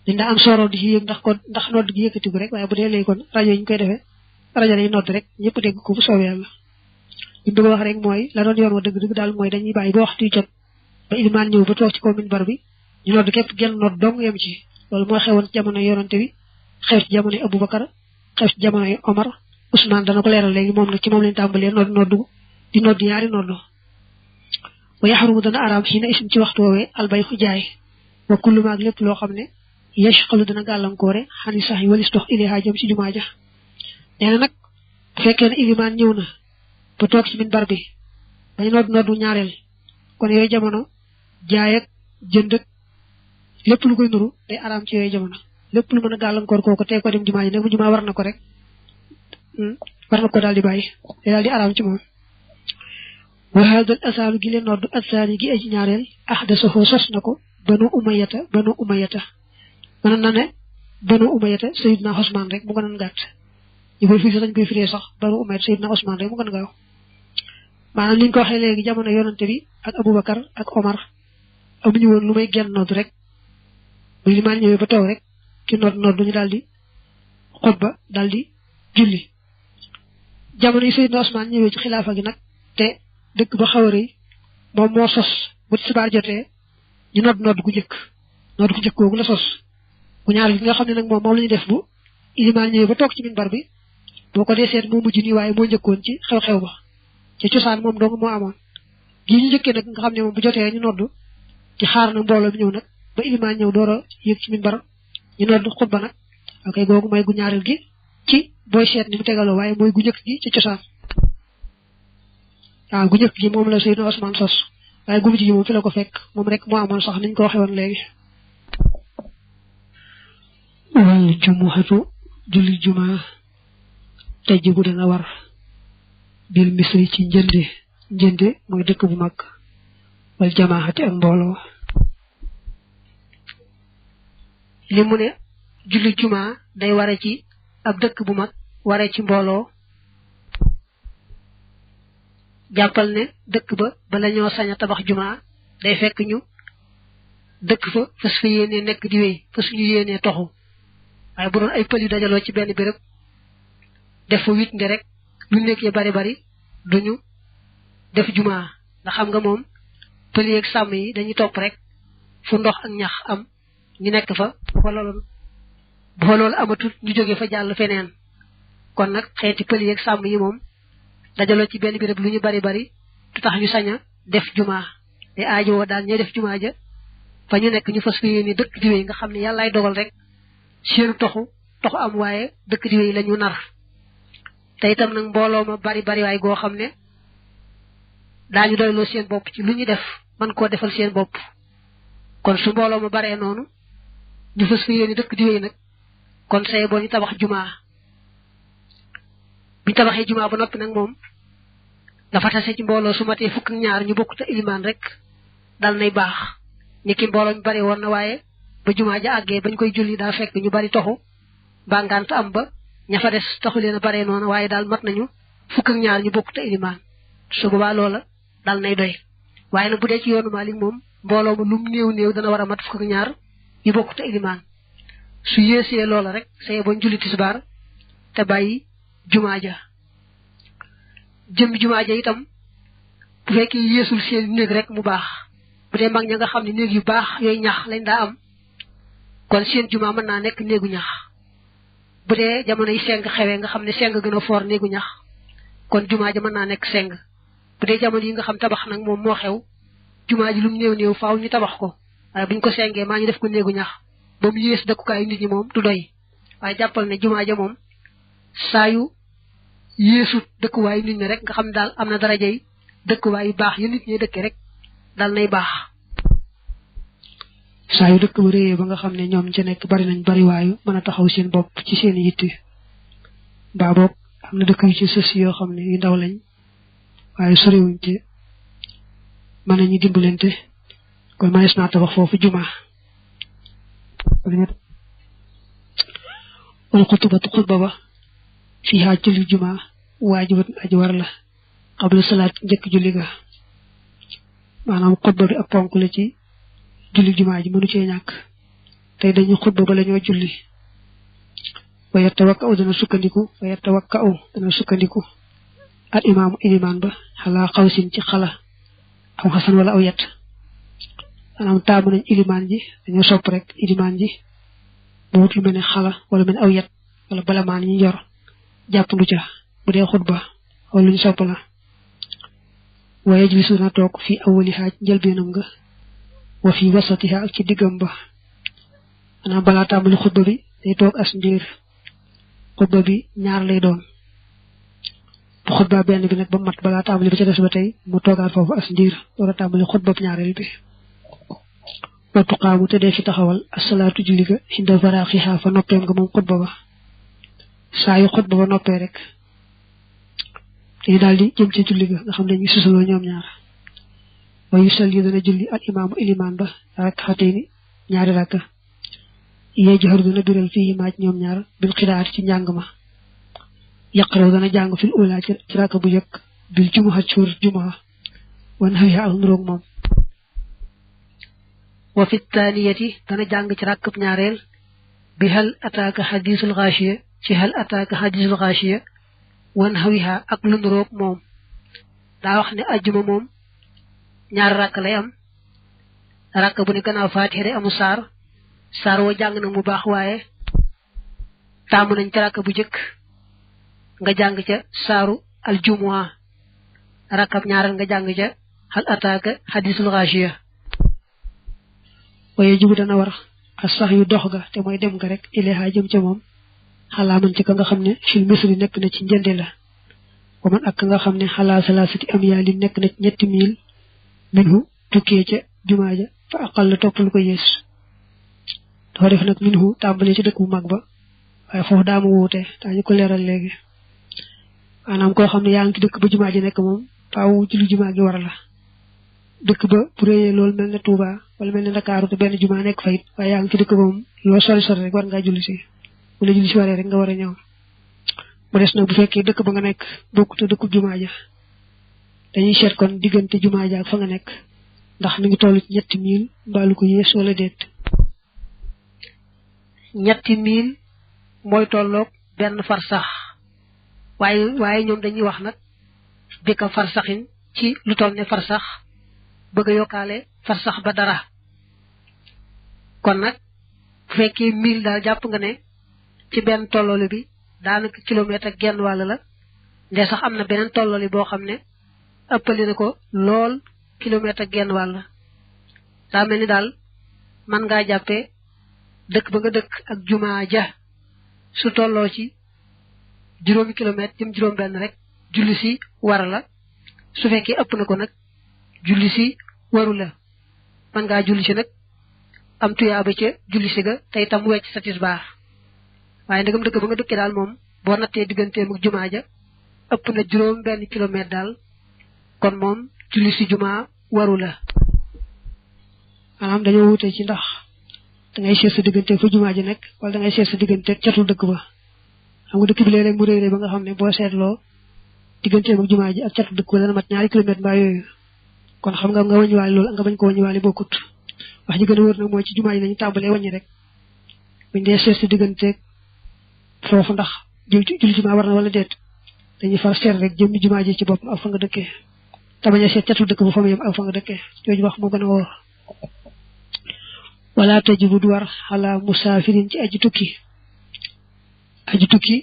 dañ daa am soorool di ci yéeg ndax nodd gi yëkkatiku rek waaye bu dee léegi kon rajo yi ñu koy defee rajo lay nodd rek ñëpp dégg ko bu soobee yàlla li bëgg a wax rek mooy la doon yoon wa dëgg-dëgg daal mooy dañuy bàyyi ba waxtu yu jot ba ilimaan ñëw ba toog ci kaw minbar bi ñu nodd képp genn nodd dong yem ci loolu moo xewoon ci jamono yonante bi xew ci jamonoy Aboubacar xew ci jamonoy Omar Ousmane dana ko leeral léegi moom nag ci moom lañ tàmbalee noddu di nodd ñaari noddu wa yaxarumu dana araam xii na isim ci waxtu woowee albay xu jaay wa kullu maag lépp loo xam ne yashqalu dana gàllankoore xani sax yi walis dox ilayha jëm ci jumaa ja nee na nag bu fekkee ne ilimaan ñëw na ba toog ci minbar bi bañ noddu ñaareel kon yooyu jamono jaay ak jënd ak lépp lu koy nuru day araam ci yooyu jamono lépp lu mën a gàllankoor kooku tey ko dem jumaa ji nag bu jumaa war na ko rek war na ko daal di bàyyi day daal di araam ci moom wa hadal asaalu gi leen noddu asaani gi aji ñaareel ahdasahu sos na ko banu umayata mën na ne banu umayata sayidna Usmaan rek mu gënoon gàtt ñu koy firi dañ koy firee sax banu umayata sayidna Usmaan rek mu gën gaaw maanaam niñ ko waxee léegi jamono yonante bi ak Aboubacar ak Omar amuñu woon lu may genn nodd rek bu limaan ñëwee ba taw rek ki nodd ñu daal di xutba daal di julli jamono yi sayidna Usmaan ñëwee ci xilaafa gi nag te dëkk ba xaw a rëy moom moo sos bu tisbaar jotee ñu nodd gu jëkk googu la sos bu ñaar gi nga xam ne nag moom la ñu def bu ilimaan ñëwee ba toog ci minbar bi boo ko dee seet moo mujj nii waaye moo njëkkoon ci xew-xew ba ci cosaan moom dong moo amoon gii ñu njëkkee nag nga xam ne moom bu jotee ñu nodd ci xaar na mbooloo bi ñëw nag ba ilimaan ñëw door a yëg ci minbar ñu nodd xutba nag ok googu mooy gu ñaareel gi ci booy seet ni mu tegaloo waaye mooy gu njëkk gi ci cosaan waaw gu njëkk gi moom la Seydina Usmaan sos waaye gu mujj gi moom fi la ko fekk moom rek moo amoon sax niñ ko waxee woon léegi wal jumuhatu julli jumaa tajibu dana war bil misri ci njënde mooy dëkk bu mag wal jamaahati ak mbooloo li mu ne julli jumaa day ware ci ab dëkk bu mag ware ci mbooloo jàppal ne dëkk ba bala ñoo sañ a tabax jumaa day fekk ñu dëkk fa fas fa yéenee nekk di wéy fas ñu yéenee toxu waaye bu doon ay pël yu dajaloo ci benn béréb def fa wit nde rek lu nekkee bari duñu def jumaa ndax xam nga moom pël yeeg sàmm yi dañuy topp rek fu ndox ak ñax am ñu nekk fa bu fa loolu amatul ñu jóge fa jàll feneen kon nag xeeti pël yeeg sàmm yi moom dajaloo ci benn béréb lu ñu bari du tax ñu sañ a def jumaa te aajowoo daal ñooy def jumaa ja fa ñu nekk ñu fas fi yéene dëkk di wéy nga xam ne yàllaay dogal rek seenu toxu am waaye dëkk di wéy la ñu nar te itam nag mbooloo ma bari waay goo xam ne daañu doyloo seen bopp ci lu ñu def man koo defal seen bopp kon su mbooloo ma baree noonu ñu fas fi yéene dëkk di wéy nag kon say boo ñu tabax jumaa bi tabaxee jumaa ba noppi nag moom dafa tase ci mbooloo su matee fukk ak ñaar ñu bokk te ilimaan rek dal nay baax ni ki mbooloo ñu bari woon na waaye ba jumaa ja àggee bañ koy julli daa fekk ñu bari toxu ba ngant am ba ña fa des taxu leen a baree noonu waaye daal mat nañu fukk ak ñaar ñu bokk te ilimaan su boobaa loola dal nay doy waaye nag bu dee ci yoonu Maalik moom mbooloo ma lum néew dana war a mat fukk ak ñaar ñu bokk te ilimaan su yéesee loola rek saye bañ julli tisbaar te bàyyi jumaa ja jëmmi jumaa ja itam bu fekkee yéesul seen néeg rek mu baax bu dee mag ña nga xam ne néeg yu baax yooyu ñax lañ daa am kon seen juma mën naa nekk néegu ñax bu dee jamono yi seng xewee nga xam ne seng gën a foor néegu ñax kon juma ja mën naa nekk seng bu dee jamono yi nga xam tabax nag moom moo xew juma ji lu mu néew néew faaw ñu tabax ko waaye buñ ko sengee maa ñu def ko néegu ñax ba mu yées dëkkukaay nit ñi moom du doy waaye jàppal ne juma ja moom saa yu yéesut dëkkuwaay nit ñi rek nga xam daal am na darajay dëkkuwaay yu baax yu nit ñi dëkke rek daal nay baax saa yu dëkk ba réyee ba nga xam ne ñoom ca nekk bari nañ bari waayu mën a taxaw seen bopp ci seen yitte mbaa boog am na dëkk yu ci sës yoo xam ne yu ndaw lañ waaye soriwuñ te mën nañu dimbalante kon manees naa tabax foofu juma wal xutubatu xutba ba fii haa julli juma waajibat aji war la qabla salaat njëkk julli ga maanaam xutba bi ak ponk la ci julli juma ji mënu cee ñàkk tey dañu xutba ba la ñoo julli wa yatawakka'u dana sukkandiku al imaamu ilimaan ba xalaa xawsin ci xala aw xasan wala aw yet maanaam taamu nañ ilimaan ji dañoo sopp rek ilimaan ji bu wut lu mel ne xala wala mel ne aw yet wala balamaan yi yor jàppandu ca bu dee xutba wala lu ñu sopp la wa yajlisu na toog fii awwalihaa njëlbeenam nga wa fii wasatihaa ak ci diggam ba maanaam balaa tàmbali xutba bi day toog as ndiir xutba bi ñaar lay doon bu xutba benn bi nag ba mat balaa tàmbali ba ca des ba tey mu toogaat foofu as ndiir door a tàmbali xutba ñaareel bi wa tuqaamu te dee fi taxawal asalaatu julli ga inda faraaxihaa fa noppeem nga moom xutba ba saa yu xutba ba noppee rek dañu daal di jëm ci julli ga nga xam ne ñu susaloo ñoom ñaar wa yusalli dana julli al imaamu ilimaan ba rak'atayni ñaari rakka yajharu dana biral fii maaj ñoom ñaar bil qiraat ci njàng ma yaqraw dana jàng fil ula ci rakka bu njëkk bil jumuha cuur jumuha wan xëy ak nuroog moom wa fi taaniyati dana jàng ci rakkab ñaareel bi hal ataaka xadiisul xaashiya ci hal ataaka xadiisul xaashiya wan xawiha ak lu nuroog moom daa wax ne ajjuma moom ñaar rakk lay am rakk bu ne gannaaw faatiha day amu saar woo jàng na mu baax waaye taamu nañ ca rakk bu jëkk nga jàng ca saaru aljumuha rakkab ñaareel nga jàng ca hal ataaka xadiisul xaashiya waaye jubu dana war ak sax yu dox ga te mooy dem nga rek ileexa jëm ca moom xalaa man ci ka nga xam ne fil misri nekk na ci njënde la wa man ak ka nga xam ne xalaa salaasati am yaa li nekk na ci 3 mil minhu tukkee ca jumaa ja fa aqal la topp lu ko yées dafa def nag minhu tàmbalee ci dëkk bu mag ba waaye foofu daamu wuute daañu ko leeral léegi maanaam koo xam ne yaa ngi ci dëkk ba jumaa ji nekk moom faaw julli jumaa gi war la dëkk ba bu réyee loolu mel ne Touba wala mel ne Ndakaaru te benn jumaa nekk fa it waaye yaa ngi ci dëkk ba moom loo sori sori rek war ngaa julli si bu la julli si waree rek nga war a ñëw mu des nag bu fekkee dëkk ba nga nekk bokkut a dëkku jumaa ja dañuy seet kon diggante jumaa ja ak fa nga nekk ndax mi ngi toll ci 3 mil mbaalu ko yées wala déet 3 mil mooy tolloog benn farsax waaye ñoom dañuy wax nag bi ka farsaxin ci lu toll ne farsax bëgg a yokkaale farsax ba dara kon nag bu fekkee 1000 daal jàpp nga ne ci benn tolloole bi daanaka kilomètre ak genn wàll la nde sax am na beneen tolloole boo xam ne ëppali na ko lool kilomètre ak genn wàll daa mel ni daal man ngaa jàppee dëkk ba nga dëkk ak jumaa ja su tolloo ci 0 kilomètre jëm 0 benn rek julli si war la su fekkee ëpp na ko nag julli si waru la man ngaa julli si nag am tuyaaba ca julli si ga te itam wecc sa tisbaar waaye ndegam dëkk ba nga dëkkee daal moom boo nattee digganteem ak jumaa ja ëpp na 0 benn kilomètre daal kon moom julli si jumaa waru la maanaam dañoo wute ci ndax da ngay seet sa diggante fa jumaa ji nekk wala da ngay seet sa diggante catul dëkk ba xam nga dëkk bi léeg-léeg mu réy ba nga xam ne boo seetloo digganteem ak jumaa ji ak catul dëkk ba dana mat 2 kilomètre mbaa yooyu kon xam nga wàññiwaale loolu nga bañ ko wàññiwaale bokkut wax ji gën a wër nag mooy ci jumaa ji nañu tàmbalee wàññi rek buñ dee seet sa diggante foofu ndax julli jumaa war na wala déet dañuy far seet rek jëmmi jumaa ji ci boppam ak fa nga dëkkee te bañ a seet catul dëkk ba fa mu yem ak fa nga dëkkee jooju wax moo gën a wóor wala tajibu du war ala musafirin ci aji tukki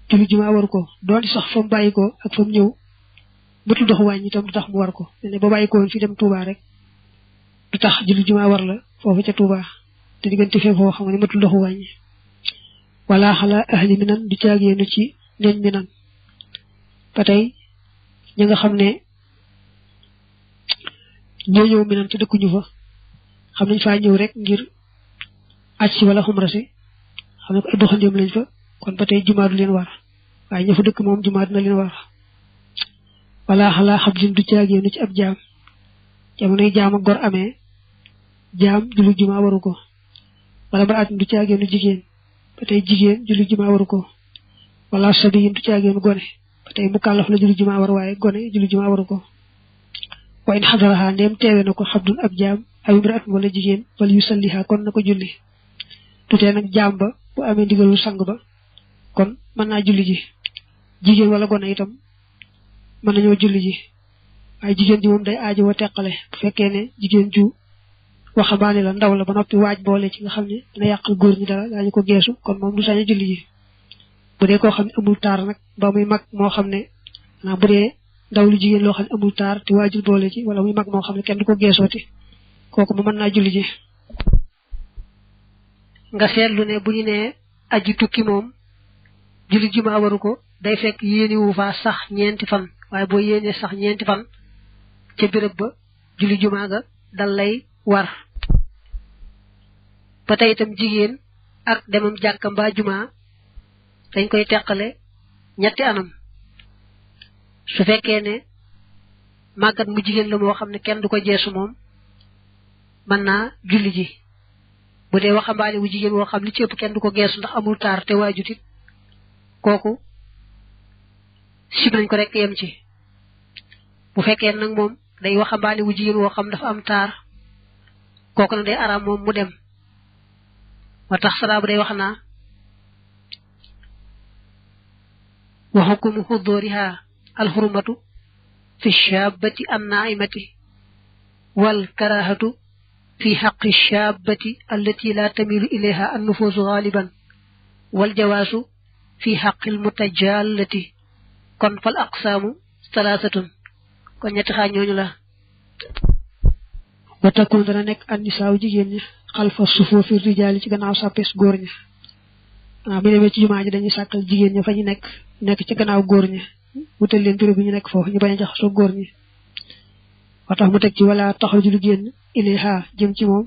julli juma war ko doon sax fam bayiko ak fam ñew bëtu dox wañi tam du tax mu war ko ne ba bayiko fi dem Touba rek du tax julli juma war la fofu ca Touba te digënté fe fo xam nga bëtu dox wañi wala hala ahli minan du ciagenu ci ñeñ minan patay ñi nga xamne ñeñu minan ci dekkuñu fa xam nañ fa ñew rek ngir acc wala xumra ci xam ko doxandem lañ fa kon patay juma du leen war waye ñu fa dekk mom juma dina leen war wala hala habdin du ciagenu ci ab jaam jamono jaam ak gor amé jaam julli juma waru ko wala ba at du ciagenu jigen patay jigen julli juma waru ko wala sabiyin du ciagenu gone patay mukallaf la julli juma war waye gone julli juma waru ko wa in hadaraha ndem teewe nako habdun ab jaam ay imraat wala jigen wal yusalliha kon nako julli tuté nak jaam ba bu amé digalu sang ba kon man na julli ji jigen wala gone itam man nañu julli ji ay jigen ji mom day aaji wa tekkale bu fekkee ne jigen ju waxambaane la ndaw la ba noppi waaj boole ci nga xam ne dina yàqal góor ñi dara daañu ko geesu kon moom du sañ julli ji bu dee koo xam ne amul taar nag ba muy mag moo xam ne bu dee ndaw lu jigéen loo xam ne amul taar te waajul boole ci wala muy mag moo xam ne kenn du ko geesooti kooku mu mën naa julli ji nga seetlu ne bu ñu nee aji tukki moom julli juma waru ko day fekk yéeni wu fa sax ñeenti fan waaye boo yéenee sax ñeenti fan ca béréb ba julli juma ga dal lay war ba tey itam jigéen ak demam jàkka mbaa juma dañ koy teqale ñetti anam su fekkee ne màggat mu jigéen la moo xam ne kenn du ko jeesu moom mën naa julli ji bu dee waxambaane wu jigéen woo xam li ci ëpp kenn du ko geesu ndax amul taar te waajutit kooku sib nañ ko rek yem ci bu fekkee nag moom day waxambaane wu jigéen woo xam dafa am taar kooku nag day araam moom mu dem wa tax saraabu day wax naa wa hukumu huduriha alhurmatu fi shabati annaimati wal karahatu fi haqqi shabati allati la tamilu ilayha an-nufus ghaliban wal jawazu fi haqqi al-mutajallati kon fal aqsamu thalathatun kon ñetti xaa ñooñu la wa takun dana nek an-nisaaw jigéen ñi xalfa sufufi rijaali ci gannaaw sàppes góor ñi bu demee ci jumaa ji dañuy sàkkal jigéen ñi fa ñu nekk ci gannaaw góor ñi wutal leen béréb bi ñu nekk foofu ñu bañ a jaxasoo góor ñi wa tax mu teg ci wala taxaw ju lu génn ilayha jëm ci moom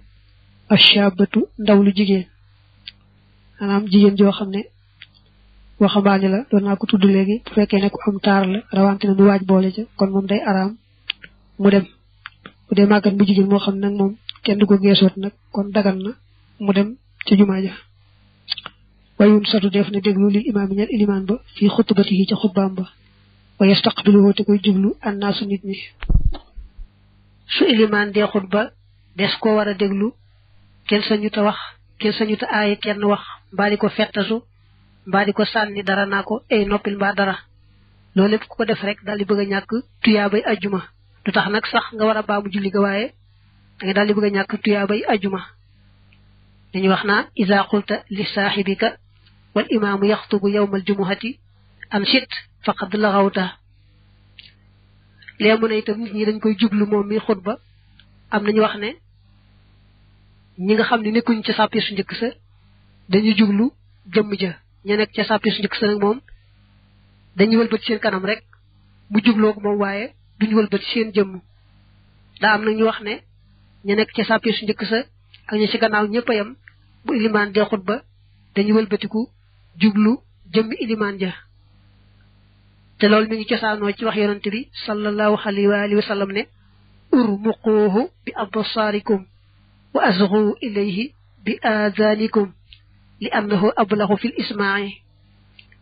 ashabatu ndaw lu jigéen maanaam jigéen joo xam ne waxambaane la doon naa ko tudd léegi bu fekkee ne ku am taar la rawante na mu waaj boole ca kon moom day araam mu dem bu dee màggat bu jigéen moo xam nag moom kenn du ko geesoot nag kon dagan na mu dem ci jumaa ja wayun satu def na déglu lil imaam ñal ilimaan ba fii xutbatihi ca xutbaam ba wa yastaqbiluhu te koy jublu annaasu nit ñi su ilimaan dee xutba des ko war a déglu kenn sañu ta wax kenn sañu ta aaye kenn wax mbaa di ko fettasu mbaa di ko sànni dara naa ko ay noppil mbaa dara loolu lépp ku ko def rek daal di bëgg a ñàkk tuyaabay ajjuma du tax nag sax nga war a baamu julli ga waaye da nga daal di bëgg a ñàkk tuyaabay ajjuma dañuy wax naa iza qulta li saaxibika wal imaamu yaxtubu yawmal jumuhati an shit faqad laxawta lee mu ne itam nit ñi dañ koy jublu moom mi xutba am nañu wax ne ñi nga xam ne nekkuñ ca sàppi su njëkk sa dañuy jublu jëmm ja ña nekk ca sàppi su njëkk sa nag moom dañuy wëlbati seen kanam rek mu jubloo ko moom waaye duñu wëlbati seen jëmm daa am nag ñu wax ne ña nekk ca sàppi su njëkk sa ak ña ci gannaaw ñëpp a yem bu ilimaan dee xutba dañuy wëlbatiku jublu jëmmi ilimaan ja te loolu mi ngi cosaanoo ci wax yonante bi sallallahu alayhi wa alihi wa sallam ne urmuquhu bi absarikum wa asghu ilayhi bi adanikum li annahu ablahu fil isma'i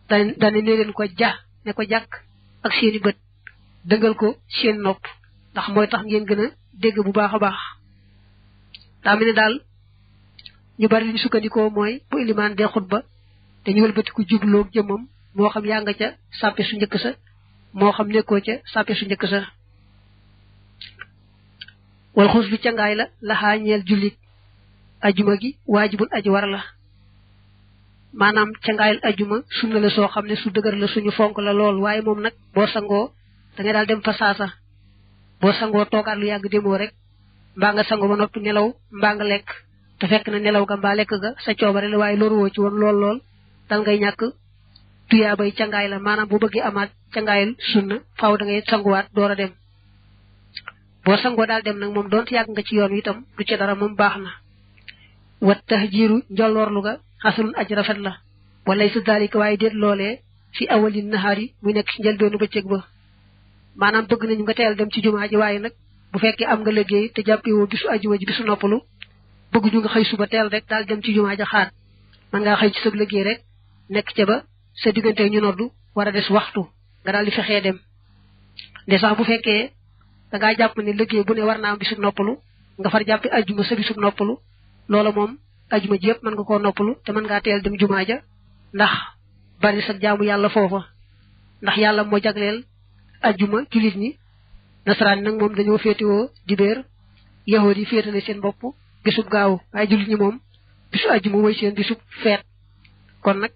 dane ne leen ko ja ne ko jàkk ak seeni bët dëngal ko seen nopp ndax mooy tax ngeen gën a dégg bu baax a baax daa mel ne daal ñu bari li ñu sukkandikoo mooy bu ilimaan dee xutba dañu wëlbatiku jubloog jëmmam moo xam yaa nga ca sàppe su njëkk sa moo xam nekkoo ca sàppe su njëkk sa wal xus lu cangaay la laxaa ñeel jullit ajuma gi waajibun aji war la maanaam cangaayal ajuma sunna la soo xam ne su dëgër la suñu fonk la lool waaye moom nag boo sangoo da ngay daal dem fa saasa boo sangoo toogaat lu yàgg demoo rek mbaa nga sangoo ba noppi nelaw mbaa nga lekk te fekk na nelaw ga mbaa lekk ga sa coobare la waaye loru woo ci woon lool dal ngay ñàkk tuyaabay cangaay la maanaam bu bëggee amaat cangaayal sunna faaw da ngay sanguwaat door a dem boo sangoo daal dem nag moom doonte yàgg nga ci yoon wi itam du ci dara moom baax na wat tahjiru njolloorlu ga xasalun aj rafet la walay sa dalika waaye déet loolee fi awalin nahaari muy nekk ci njëlbeenu bëccëg ba maanaam bëgg nañu nga teel dem ci jumaa ji waaye nag bu fekkee am nga liggéey te jàppewoo bisu ajuma ji bisu noppalu bëgg ñu nga xëy suba teel rek daal dem ci jumaa ja xaat man ngaa xëy ci sa liggéey rek nekk ca ba sa diggante ñu noddu war a des waxtu nga daal di fexee dem de sax bu fekkee da ngaa jàpp ne liggéey bu ne war naa am bisu noppalu nga far jàppi ajuma sa bisu noppalu loola moom ajuma ji yëpp mën nga koo noppalu te mën ngaa teel dem jumaa ja ndax bari sa jaamu yàlla foofa ndax yàlla moo jagleel ajuma julit ñi nasaraan nag moom dañoo féetewoo dibéer yahood yi féetale seen bopp bisub gaaw waaye julit ñi moom bisu ajuma mooy seen bisub feet kon nag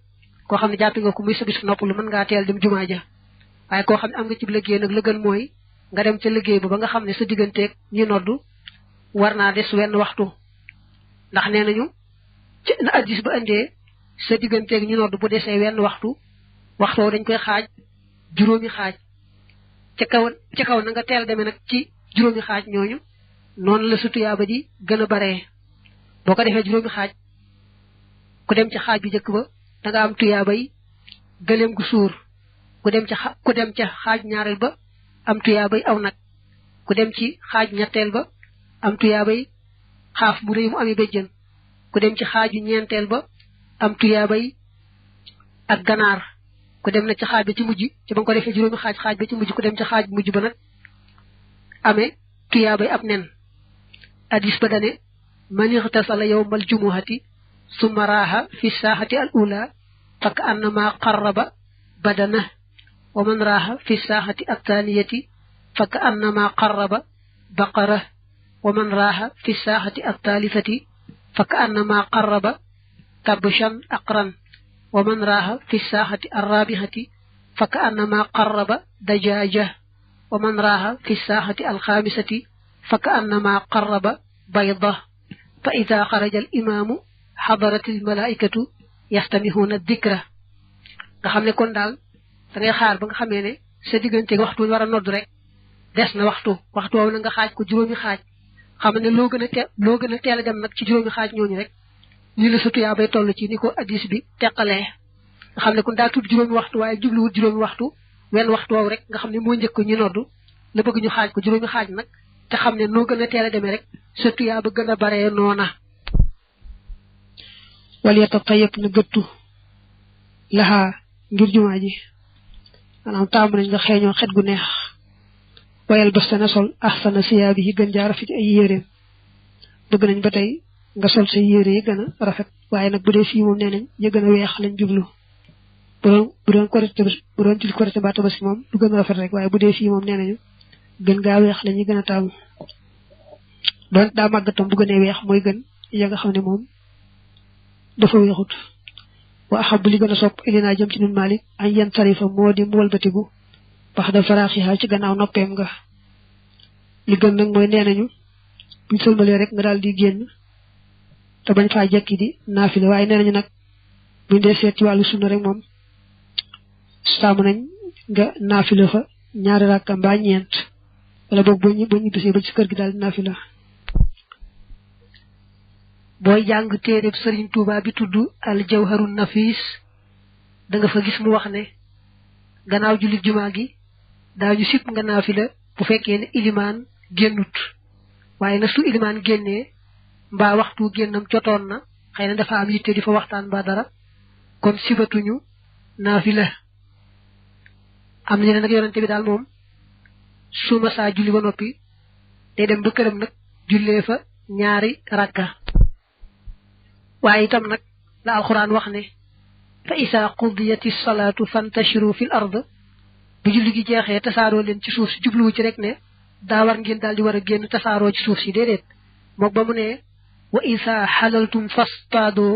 koo xam ne jàppi nga ko muy sa bisu noppalu mën ngaa teel dem jumaa ja waaye koo xam ne am nga ci liggéey nag la gën mooy nga dem ca liggéey ba nga xam ne sa digganteeg ñi noddu war naa des wenn waxtu ndax nee nañu ci na addis ba indee sa digganteeg ñu noddu bu desee wenn waxtu dañ koy xaaj juróomi xaaj ca kaw na nga teel demee nag ci juróomi xaaj ñooñu noonu la sa tuyaaba di gën a baree boo ko defee juróomi xaaj ku dem ci xaaj bi njëkk ba da nga am tuyaabay gëleem gu suur ku dem ca xaaj ñaareel ba am tuyaabay aw nag ku dem ci xaaj ñetteel ba am tuyaabay xaaf bu rëy mu amee béjjën ku dem ci xaaju ñeenteel ba am tuyaabay ak ganaar ku dem na ci xaaj ba ci mujj ci ba nga ko defee juróomi xaaj ba ci mujj ku dem ci xaaj mujj ba nag amee tuyaabay ab nen hadis ba dane man ixtasala yawmal jumuhati summa raaha fi saaxati al ula fakk annama qarraba badana wa man raaha fi saaxati al thaniyati fakk annama qarraba baqara wa man raaha fi saaxati al thalithati fakk annama qarraba kabshan aqran wa man raaha fi saaxati al rabihati fakk annama qarraba dajaja wa man raaha fi saaxati al xaamisati fakk annama qarraba bayda fa ida xaraja al imaamu xadarat al malaikatu yastamihuna dikra nga xam ne kon daal da ngay xaar ba nga xamee ne sa diggante waxtu war a nodd rek des na waxtu woowu na nga xaaj ko juróomi xaaj xam ne loo gën a teel a dem nag ci juróomi xaaj ñooñu rek ñu la sa tuyaa bay toll ci ni ko addis bi teqalee nga xam ne kon daa tudd juróomi waxtu waaye jubluwut juróomi waxtu wenn waxtu woowu rek nga xam ne moo njëkk ñu noddu la bëgg ñu xaaj ko juróomi xaaj nag te xam ne noo gën a teel a demee rek sa tuyaa ba gën a baree noona wal yetta tayëpp na gëttu laxaa ngir jumaa ji maanaam taamu nañ nga xeeñoo xet gu neex wayal bés na sol ahsana siyaabi yi gën jaa rafet ay yéreem bëgg nañ ba tey nga sol say yére yi gën a rafet waaye nag bu dee fii moom nee nañ ya gën a weex lañ jublu bu doon julli korite mbaa tabaski moom du gën a rafet rek waaye bu dee fii moom nee nañu gën gaa weex la ñuy gën a taamu doon daa màggatam bu gënee weex mooy gën ya nga xam ne moom dafa weexut wa axabu li gën a sopp ilinaa jëm ci nun Malik añ yan tarifa moo di mu walbatigu bax da faraaxiha ci gannaaw noppeem nga li gën nag mooy nee nañu buñ sëlmalee rek nga daal di génn te bañ faa jekki di naafile waaye nee nañu nag buñ dee seet ci wàllu sunna rek moom saamu nañ nga naafile fa ñaari rakka mbaa ñeent wala boog ba ñu bisee ba ci kër gi daal di naafila booy jàng téereb Sëriñ Tuuba bi tudd al jawharun nafis da nga fa gis mu wax ne gannaaw jullit jumaa gi daañu sip nga naafila bu fekkee ne ilimaan génnut waaye na su ilimaan génnee mbaa waxtu génnam jotoon na xëy na dafa am yitte di fa waxtaan mbaa dara kon sibatuñu naafila am na ne nag yonante bi daal moom su ma saa julli ba noppi day dem ba këram nag jullee fa ñaari rakka waaye itam nag la alxuraan wax ne fa isa qudiyati salaatu fantashiru fil ard bu julli gi jeexee tasaaroo leen ci suuf si jubluwu ci rek ne daa war ngeen daal di war a génn tasaaroo ci suuf si déedéet mook ba mu ne wa isa halaltum fastado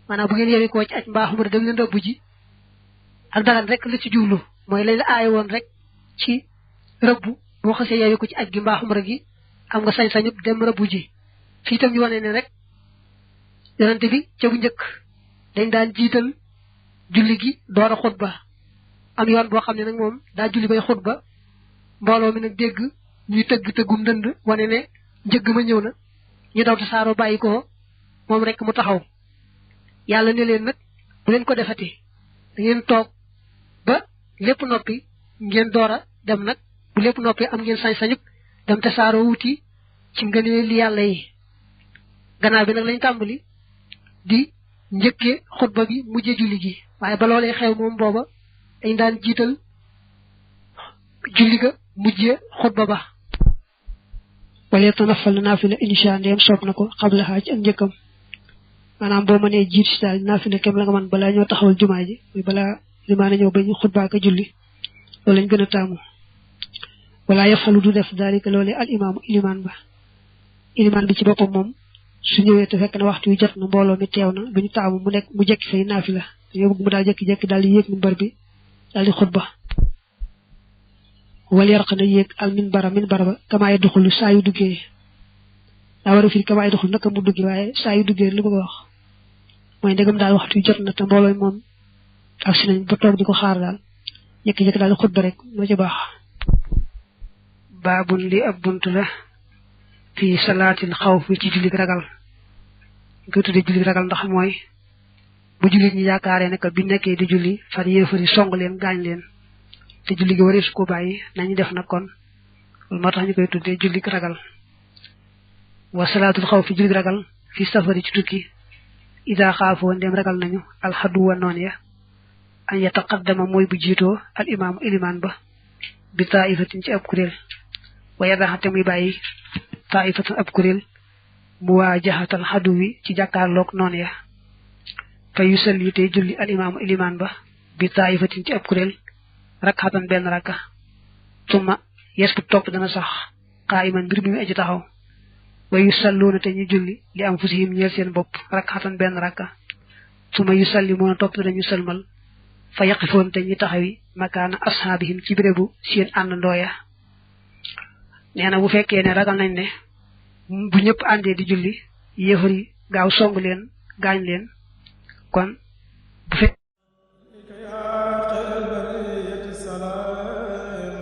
mana bu ngeen yewi ko ci aj mbaa xumra dem leen rëbb ji ak dagan rek la ci jublu mooy lay la aay woon rek ci rëbb boo xasee yewi ko ci aj gi mbaa xumra gi am nga sañ-sañu dem rëbb ji fii tam ñu wane ne rek yonante bi ca bu njëkk dañ daan jiital julli gi door a xutba am yoon boo xam ne nag moom daa julli bay xutba mbooloo mi nag dégg ñuy tëggum ndënd wane ne njëgg ma ñëw na ñu daw tasaaroo bàyyi ko moom rek mu taxaw yàlla ne leen nag bu leen ko defati da ngeen toog ba lépp noppi ngeen door a dem nag bu lépp noppi am ngeen sañ-sañu dem tasaaroo wuti ci ngëneel li yàlla yi gannaaw bi nag lañ tàmbali di njëkkee xutba bi mujjee julli gi waaye ba loolee xew moom booba dañ daan jiital julli ga mujjee xutba ba wala tanafal naafila insha ndem soob na ko xabla xaaj ak njëkkam maanaam boo mënee jiit si daal naafila kem la nga man balaa ñoo taxawal jumaa ji muy balaa limaana ñëw ba ñu xutbaa ka julli loolu lañ gën a taamu wala yafalu du def daalika loolee al imaamu ilimaan bi ci boppam moom su ñëwee te fekk na waxtu wi jot na mbooloo mi teew na duñu taamu mu nekk mu jekki fay naafila dañoo bëgg mu daal jekki-jekki daal di yéeg minbar bi daal di xutba wala yarqa na yéeg al minbara ba kamaay duxul saa yu duggee daa war a firi kamaay duxul naka mu duggee waaye saa yu duggee lu bëgg a wax mooy ndegam daal waxtu wi jot na te mbooloo moom ak si nañ ba toog di ko xaar daal jekki-jekki daal di xutba rek moo ci baax baabun li ab bunt la fi salaatil xawf ci julli ragal ko tudde julli ragal ndax mooy bu jullit ñi yaakaaree ne bi nekkee di julli far yéefari song leen gaañ leen te julli gi waree su ko bàyyi nañu def na kon loolu moo tax ñu koy tuddee julli ragal wa salaatul xawf fi julli ragal fi safari ci tukki ida xaafoo ndem ragal nañu alxaduwa noon ya an yataqaddama mooy bu jiitoo al imaamu ilimaan ba bi taifatin ci ab kuréel wa yadaxate muy bàyyi taifatan ab kuréel muwaajahatal xadu wi ci jàkkaarloog noon ya fa yusalli tey julli al imaamu ilimaan ba bi taifatin ci ab kuréel rakxatan benn rakka summa yesku topp dana sax qaa'iman mbir mi aji taxaw wa yusalluuna te ñu julli li anfusihim ñeel seen bopp rakxatan benn rakka summa yusallimuuna topp danañu sëlmal fa yaqifoon te ñu taxawi makaana ashaabihim ci bérébu seen àndandoo ya nee na bu fekkee ne ragal nañ ne bu ñëpp àndee di julli yéefar yi gaaw song leen gaañ leen kon